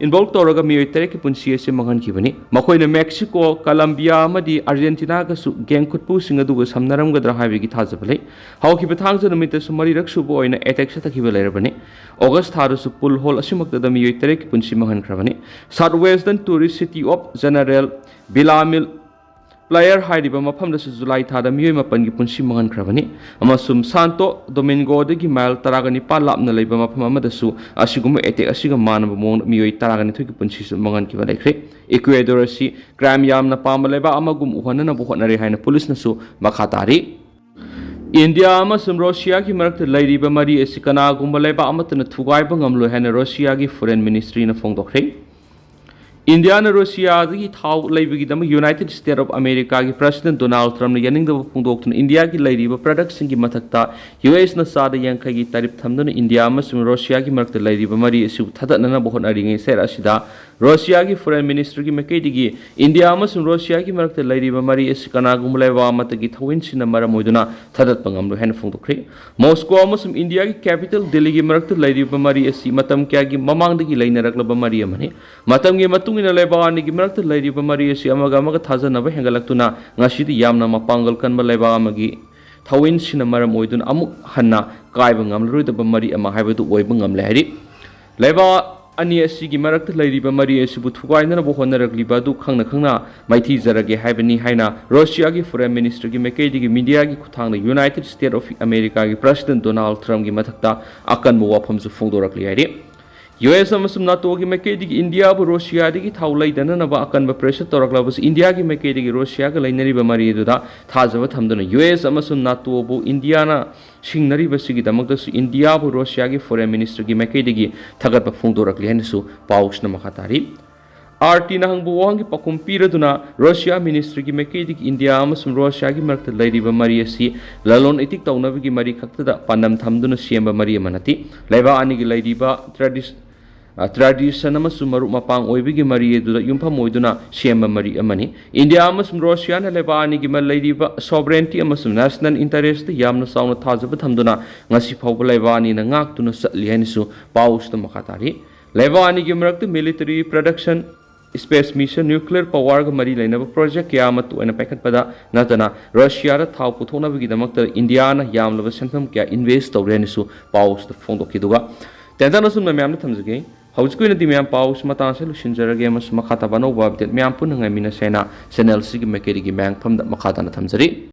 ꯏꯟꯚꯣꯜꯕ ꯇꯧꯔꯒ ꯃꯤꯑꯣꯏ ꯇꯔꯦꯠꯀꯤ ꯄꯨꯟꯁꯤ ꯑꯁꯤ ꯃꯥꯡꯍꯟꯈꯤꯕꯅꯤ꯫ ꯃꯈꯣꯏꯅ ꯃꯦꯛꯁꯤꯀꯣ, ꯀꯂꯝꯕꯤꯌꯥ ꯑꯃꯗꯤ ꯑꯥꯔꯖꯦꯟꯇꯤꯅꯥꯒꯁꯨ ꯒꯦꯡ ꯈꯨꯠꯄꯨꯁꯤꯡ ꯑꯗꯨꯒ ꯁꯝꯅꯔꯝꯒꯗ꯭ꯔꯥ ꯍꯥꯏꯕꯒꯤ ꯊꯥꯖꯕ ꯂꯩ꯫ ꯍꯧꯈꯤꯕ ꯊꯥꯡꯖ ꯅꯨꯃꯤꯠꯇꯁꯨ ꯃꯔꯤꯔꯛ ꯁꯨꯕ ꯑꯣꯏꯅ ꯑꯦꯇꯦꯛ ꯆꯠꯊꯈꯤꯕ ꯂꯩꯔꯕꯅꯤ꯫ ꯑꯣꯒꯁ ꯊꯥꯗꯁꯨ ꯄꯨꯜ ꯍꯣꯜ ꯑꯁꯤꯃꯛꯇꯗ ꯃꯤꯑꯣꯏ ꯇꯔꯦꯠꯀꯤ ꯄꯨꯟꯁꯤ ꯃꯥꯡꯍꯟꯈ꯭ꯔꯕꯅꯤ꯫ South Western Tourist City of General Villamil Player ꯍꯥꯏꯔꯤꯕ ꯃꯐꯝꯗꯁꯨ ꯖꯨꯂꯥꯏ ꯊꯥꯗ ꯃꯤꯑꯣꯏ ꯃꯥꯄꯟꯒꯤ ꯄꯨꯟꯁꯤ ꯃꯥꯡꯍꯟꯈ꯭ꯔꯕꯅꯤ, ꯑꯃꯁꯨꯡ ꯁꯥꯟꯇꯣ ꯗꯣꯃꯤꯟꯒꯣꯗꯒꯤ ꯃꯥꯏꯜ ꯇꯔꯥꯒ ꯅꯤꯄꯥꯟ ꯂꯥꯞꯅ ꯂꯩꯕ ꯃꯐꯝ ꯑꯃꯗꯁꯨ ꯑꯁꯤꯒꯨꯝꯕ ꯑꯦꯇꯦꯛ ꯑꯁꯤꯒ ꯃꯥꯟꯅꯕ ꯃꯑꯣꯡꯗ ꯃꯤꯑꯣꯏ ꯇꯔꯥꯒ ꯅꯤꯊꯣꯏꯒꯤ ꯄꯨꯟꯁꯤꯁꯨ ꯃꯥꯡꯍꯟꯈꯤꯕ ꯂꯩꯈ꯭ꯔꯦ꯫ ꯏꯀ꯭ꯋꯦꯗꯣꯔ ꯑꯁꯤ ꯀ꯭ꯔꯥꯏꯝ ꯌꯥꯝꯅ ꯄꯥꯝꯕ ꯂꯩꯕꯥꯛ ꯑꯃꯒꯨꯝ ꯎꯍꯟꯅꯅꯕ ꯍꯣꯠꯅꯔꯦ ꯍꯥꯏꯅ ꯄꯨꯂꯤꯁꯅꯁꯨ ꯃꯈꯥ ꯇꯥꯔꯤ꯫ ꯏꯟꯗꯤꯌꯥ ꯑꯃꯁꯨꯡ ꯔꯣꯁꯤꯌꯥꯒꯤ ꯃꯔꯛꯇ ꯂꯩꯔꯤꯕ ꯃꯔꯤ ꯑꯁꯤ ꯀꯅꯥꯒꯨꯝꯕ ꯂꯩꯕꯥꯛ ꯑꯃꯠꯇꯅ ꯊꯨꯒꯥꯏꯕ ꯉꯝꯂꯣꯏ ꯍꯥꯏꯅ ꯔꯣꯁꯤꯌꯥꯒꯤ ꯐꯣꯔꯦꯟ ꯃꯤꯅꯤꯁꯇ꯭ꯔꯤꯅ ꯐꯣꯡꯗꯣꯛꯈ꯭ꯔꯦ꯫ ꯏꯟꯗꯤꯌꯥꯅ ꯔꯣꯁꯤꯌꯥꯗꯒꯤ ꯊꯥꯎ ꯂꯩꯕꯒꯤꯗꯃꯛ ꯌꯨꯅꯥꯏꯇꯦꯗ ꯁ꯭ꯇꯦꯠ ꯑꯣꯐ ꯑꯃꯦꯔꯤꯀꯥꯒꯤ ꯄ꯭ꯔꯁꯤꯗꯦꯟꯠ ꯗꯣꯅꯥꯜꯗ ꯇ꯭ꯔꯝꯞꯅ ꯌꯥꯅꯤꯡꯗꯕ ꯐꯣꯡꯗꯣꯛꯇꯨꯅ ꯏꯟꯗꯤꯌꯥꯒꯤ ꯂꯩꯔꯤꯕ ꯄ꯭ꯔꯗꯛꯁꯤꯡꯒꯤ ꯃꯊꯛꯇ ꯌꯨ ꯑꯦꯁꯅ ꯆꯥꯗ ꯌꯥꯡꯈꯩꯒꯤ ꯇꯥꯔꯤꯞ ꯊꯝꯗꯨꯅ ꯏꯟꯗꯤꯌꯥ ꯑꯃꯁꯨꯡ ꯔꯣꯁꯤꯌꯥꯒꯤ ꯃꯔꯛꯇ ꯂꯩꯔꯤꯕ ꯃꯔꯤ ꯑꯁꯤꯕꯨ ꯊꯥꯗꯠꯅꯅꯕ ꯍꯣꯠꯅꯔꯤꯉꯩ ꯁꯔ ꯑꯁꯤꯗ ꯔꯣꯁꯤꯌꯥꯒꯤ ꯐꯣꯔꯦꯟ ꯃꯤꯅꯤꯁꯇꯔꯒꯤ ꯃꯥꯏꯀꯩꯗꯒꯤ ꯏꯟꯗꯤꯌꯥ ꯑꯃꯁꯨꯡ ꯔꯣꯁꯤꯌꯥꯒꯤ ꯃꯔꯛꯇ ꯂꯩꯔꯤꯕ ꯃꯔꯤ ꯑꯁꯤ ꯀꯅꯥꯒꯨꯝꯕ ꯂꯩꯕꯥꯛ ꯑꯃꯠꯇꯒꯤ ꯊꯧꯑꯣꯏꯟꯁꯤꯟꯅ ꯃꯔꯝ ꯑꯣꯏꯗꯨꯅ ꯊꯥꯗꯠꯄ ꯉꯝꯂꯣꯏ ꯍꯥꯏꯅ ꯐꯣꯡꯗꯣꯛꯈ꯭ꯔꯤ꯫ ꯃꯣꯁꯀꯣ ꯑꯃꯁꯨꯡ ꯏꯟꯗꯤꯌꯥꯒꯤ ꯀꯦꯄꯤꯇꯦꯜ ꯗꯤꯜꯂꯤꯒꯤ ꯃꯔꯛꯇ ꯂꯩꯔꯤꯕ ꯃꯔꯤ ꯑꯁꯤ ꯃꯇꯝ ꯀꯌꯥꯒꯤ ꯃꯃꯥꯡꯗꯒꯤ ꯂꯩꯅꯔꯛꯂꯕ ꯃꯔꯤ ꯑꯃꯅꯤ꯫ ꯃꯇꯝꯒꯤ ꯃꯇꯨꯡ ꯏꯟꯅ ꯂꯩꯕꯥꯛ ꯑꯅꯤꯒꯤ ꯃꯔꯛꯇ ꯂꯩꯔꯤꯕ ꯃꯔꯤ ꯑꯁꯤ ꯑꯃꯒ ꯑꯃꯒ ꯊꯥꯖꯅꯕ ꯍꯦꯟꯒꯠꯂꯛꯇꯨꯅ ꯉꯁꯤꯗꯤ ꯌꯥꯝꯅ ꯃꯄꯥꯡꯒꯜ ꯀꯟꯕ ꯂꯩꯕꯥꯛ ꯑꯃꯒꯤ ꯊꯧꯑꯣꯏꯟꯁꯤꯅ ꯃꯔꯝ ꯑꯣꯏꯗꯨꯅ ꯑꯃꯨꯛ ꯍꯟꯅ ꯀꯥꯏꯕ ꯉꯝꯂꯔꯣꯏꯗꯕ ꯃꯔꯤ ꯑꯃ ꯍꯥꯏꯕꯗꯨ ꯑꯣꯏꯕ ꯉꯝꯂꯦ ꯍꯥꯏꯔꯤ꯫ ꯂꯩꯕꯥꯛ ꯑꯅꯤ ꯑꯁꯤꯒꯤ ꯃꯔꯛꯇ ꯂꯩꯔꯤꯕ ꯃꯔꯤ ꯑꯁꯤꯕꯨ ꯊꯨꯒꯥꯏꯅꯅꯕ ꯍꯣꯠꯅꯔꯛꯂꯤꯕ ꯑꯗꯨ ꯈꯪꯅ ꯈꯪꯅ ꯃꯥꯏꯊꯤꯖꯔꯒꯦ ꯍꯥꯏꯕꯅꯤ ꯍꯥꯏꯅ ꯔꯣꯁꯤꯌꯥꯒꯤ ꯐꯣꯔꯦꯟ ꯃꯤꯅꯤꯁꯇꯔꯒꯤ ꯃꯥꯏꯀꯩꯗꯒꯤ ꯃꯤꯗꯤꯌꯥꯒꯤ ꯈꯨꯠꯊꯥꯡꯗ ꯌꯨꯅꯥꯏꯇꯦꯗ ꯁ꯭ꯇꯦꯠ ꯑꯣꯐ ꯑꯃꯦꯔꯤꯀꯥꯒꯤ ꯄ꯭ꯔꯁꯤꯗꯦꯟꯠ ꯗꯣꯅꯥꯜꯗ ꯇ꯭ꯔꯝꯞꯀꯤ ꯃꯊꯛꯇ ꯑꯀꯟꯕ ꯋꯥꯐꯝꯁꯨ ꯐꯣꯡꯗꯣꯔꯛꯂꯤ ꯍꯥꯏꯔꯤ꯫ ꯌꯨ ꯑꯦꯁ ꯑꯃꯁꯨꯡ ꯅꯥꯇꯣꯒꯤ ꯃꯥꯏꯀꯩꯗꯒꯤ ꯏꯟꯗꯤꯌꯥꯕꯨ ꯔꯣꯁꯤꯌꯥꯗꯒꯤ ꯊꯥꯎ ꯂꯩꯗꯅꯅꯕ ꯑꯀꯟꯕ ꯄ꯭ꯔꯦꯁꯔ ꯇꯧꯔꯛꯂꯕꯁꯨ ꯏꯟꯗꯤꯌꯥꯒꯤ ꯃꯥꯏꯀꯩꯗꯒꯤ ꯔꯣꯁꯤꯌꯥꯒ ꯂꯩꯅꯔꯤꯕ ꯃꯔꯤ ꯑꯗꯨꯗ ꯊꯥꯖꯕ ꯊꯝꯗꯨꯅ ꯌꯨ ꯑꯦꯁ ꯑꯃꯁꯨꯡ ꯅꯥꯇꯣꯕꯨ ꯏꯟꯗꯤꯌꯥꯅ ꯁꯤꯡꯅꯔꯤꯕꯁꯤꯒꯤꯗꯃꯛꯇꯁꯨ ꯏꯟꯗꯤꯌꯥꯕꯨ ꯔꯣꯁꯤꯌꯥꯒꯤ ꯐꯣꯔꯦꯟ ꯃꯤꯅꯤꯁꯇꯔꯒꯤ ꯃꯥꯏꯀꯩꯗꯒꯤ ꯊꯥꯒꯠꯄ ꯐꯣꯡꯗꯣꯔꯛꯂꯤ ꯍꯥꯏꯅꯁꯨ ꯄꯥꯎꯁꯤꯅ ꯃꯈꯥ ꯇꯥꯔꯤ꯫ ꯑꯥꯔ ꯇꯤꯅ ꯍꯪꯕ ꯋꯥꯍꯪꯒꯤ ꯄꯥꯎꯈꯨꯝ ꯄꯤꯔꯗꯨꯅ ꯔꯣꯁꯤꯌꯥ ꯃꯤꯅꯤꯁꯇꯔꯒꯤ ꯃꯥꯏꯀꯩꯗꯒꯤ ꯏꯟꯗꯤꯌꯥ ꯑꯃꯁꯨꯡ ꯔꯣꯁꯤꯌꯥꯒꯤ ꯃꯔꯛꯇ ꯂꯩꯔꯤꯕ ꯃꯔꯤ ꯑꯁꯤ ꯂꯂꯣꯟ ꯏꯇꯤꯛ ꯇꯧꯅꯕꯒꯤ ꯃꯔꯤ ꯈꯛꯇꯗ ꯄꯥꯟꯗꯝ ꯊꯝꯗꯨꯅ ꯁꯦꯝꯕ ꯃꯔꯤ ꯑꯃ ꯅꯠꯇꯦ꯫ ꯂꯩꯕꯥꯛ ꯑꯅꯤꯒꯤ ꯂꯩꯔꯤꯕ ꯇ꯭ꯔꯦꯗꯤꯁ-, ꯑ, ꯇ꯭ꯔꯦꯗꯤꯁꯟ ꯑꯃꯁꯨꯡ ꯃꯔꯨꯞ ꯃꯄꯥꯡ ꯑꯣꯏꯕꯒꯤ ꯃꯔꯤ ꯑꯗꯨꯗ ꯌꯨꯝꯐꯝ ꯑꯣꯏꯗꯨꯅ ꯁꯦꯝꯕ ꯃꯔꯤ ꯑꯃꯅꯤ꯫ ꯏꯟꯗꯤꯌꯥ ꯑꯃꯁꯨꯡ ꯔꯣꯁꯤꯌꯥꯅ ꯂꯩꯕꯥꯛ ꯑꯅꯤꯒꯤ ꯃ-, ꯂꯩꯔꯤꯕ ꯁꯣꯚꯔꯦꯟꯇꯤ ꯑꯃꯁꯨꯡ ꯅꯦꯁꯅꯦꯜ ꯏꯟꯇꯔꯦꯁꯇ ꯌꯥꯝꯅ ꯆꯥꯎꯅ ꯊꯥꯖꯕ ꯊꯝꯗꯨꯅ ꯉꯁꯤ ꯐꯥꯎꯕ ꯂꯩꯕꯥꯛ ꯑꯅꯤꯅ ꯉꯥꯛꯇꯨꯅ ꯆꯠꯂꯤ ꯍꯥꯏꯅꯁꯨ ꯄꯥꯎꯁꯤꯗ ꯃꯈꯥ ꯇꯥꯔꯤ꯫ ꯂꯩꯕꯥꯛ ꯑꯅꯤꯒꯤ ꯃꯔꯛꯇ military production, space mission, nuclear ꯄꯥꯋꯔꯒ ꯃꯔꯤ ꯂꯩꯅꯕ ꯄ꯭ꯔꯣꯖꯦꯛ ꯀꯌꯥ ꯑꯃ ꯇꯣꯏꯅ ꯄꯥꯏꯈꯠꯄꯗ ꯅꯠꯇꯅ ꯔꯁꯤꯌꯥꯗ ꯊꯥꯎ ꯄꯨꯊꯣꯛꯅꯕꯒꯤꯗꯃꯛꯇ ꯏꯟꯗꯤꯌꯥꯅ ꯌꯥꯝꯂꯕ ꯁꯦꯟꯐꯝ ꯀꯌꯥ ꯏꯟꯚꯦꯁ ꯇꯧꯔꯦ ꯍꯥꯏꯅꯁꯨ ꯄꯥꯎꯁꯤꯗ ꯐꯣꯡꯗꯣꯛꯈꯤ꯫ ꯑꯗꯨꯒ ꯇꯦꯟꯇꯛꯅ ꯑꯁꯨꯝꯅ ꯃꯌꯥꯝꯗ ꯊꯝꯖꯒꯦ꯫ ꯍꯧꯖꯤꯛꯀꯤ ꯑꯣꯏꯅꯗꯤ ꯃꯌꯥꯝ ꯄꯥꯎꯁꯤ ꯃꯇꯥꯡ ꯑꯁꯤꯗ ꯂꯣꯏꯁꯤꯟꯖꯔꯒꯦ ꯑꯃꯁꯨꯡ ꯃꯈꯥ ꯇꯥꯕ ꯑꯅꯧꯕ ꯑꯞꯗꯦꯠ ꯃꯌꯥꯝ ꯄꯨꯟꯅ ꯉꯥꯏꯃꯤꯟꯅꯁꯦ ꯍꯥꯏꯅ ꯆꯦꯅꯦꯜꯁꯤꯒꯤ ꯃꯥꯏꯀꯩꯗꯒꯤ ꯃꯌꯥꯝꯐꯝꯗ ꯃꯈꯥ ꯇꯥꯅ ꯊꯝꯖꯔꯤ꯫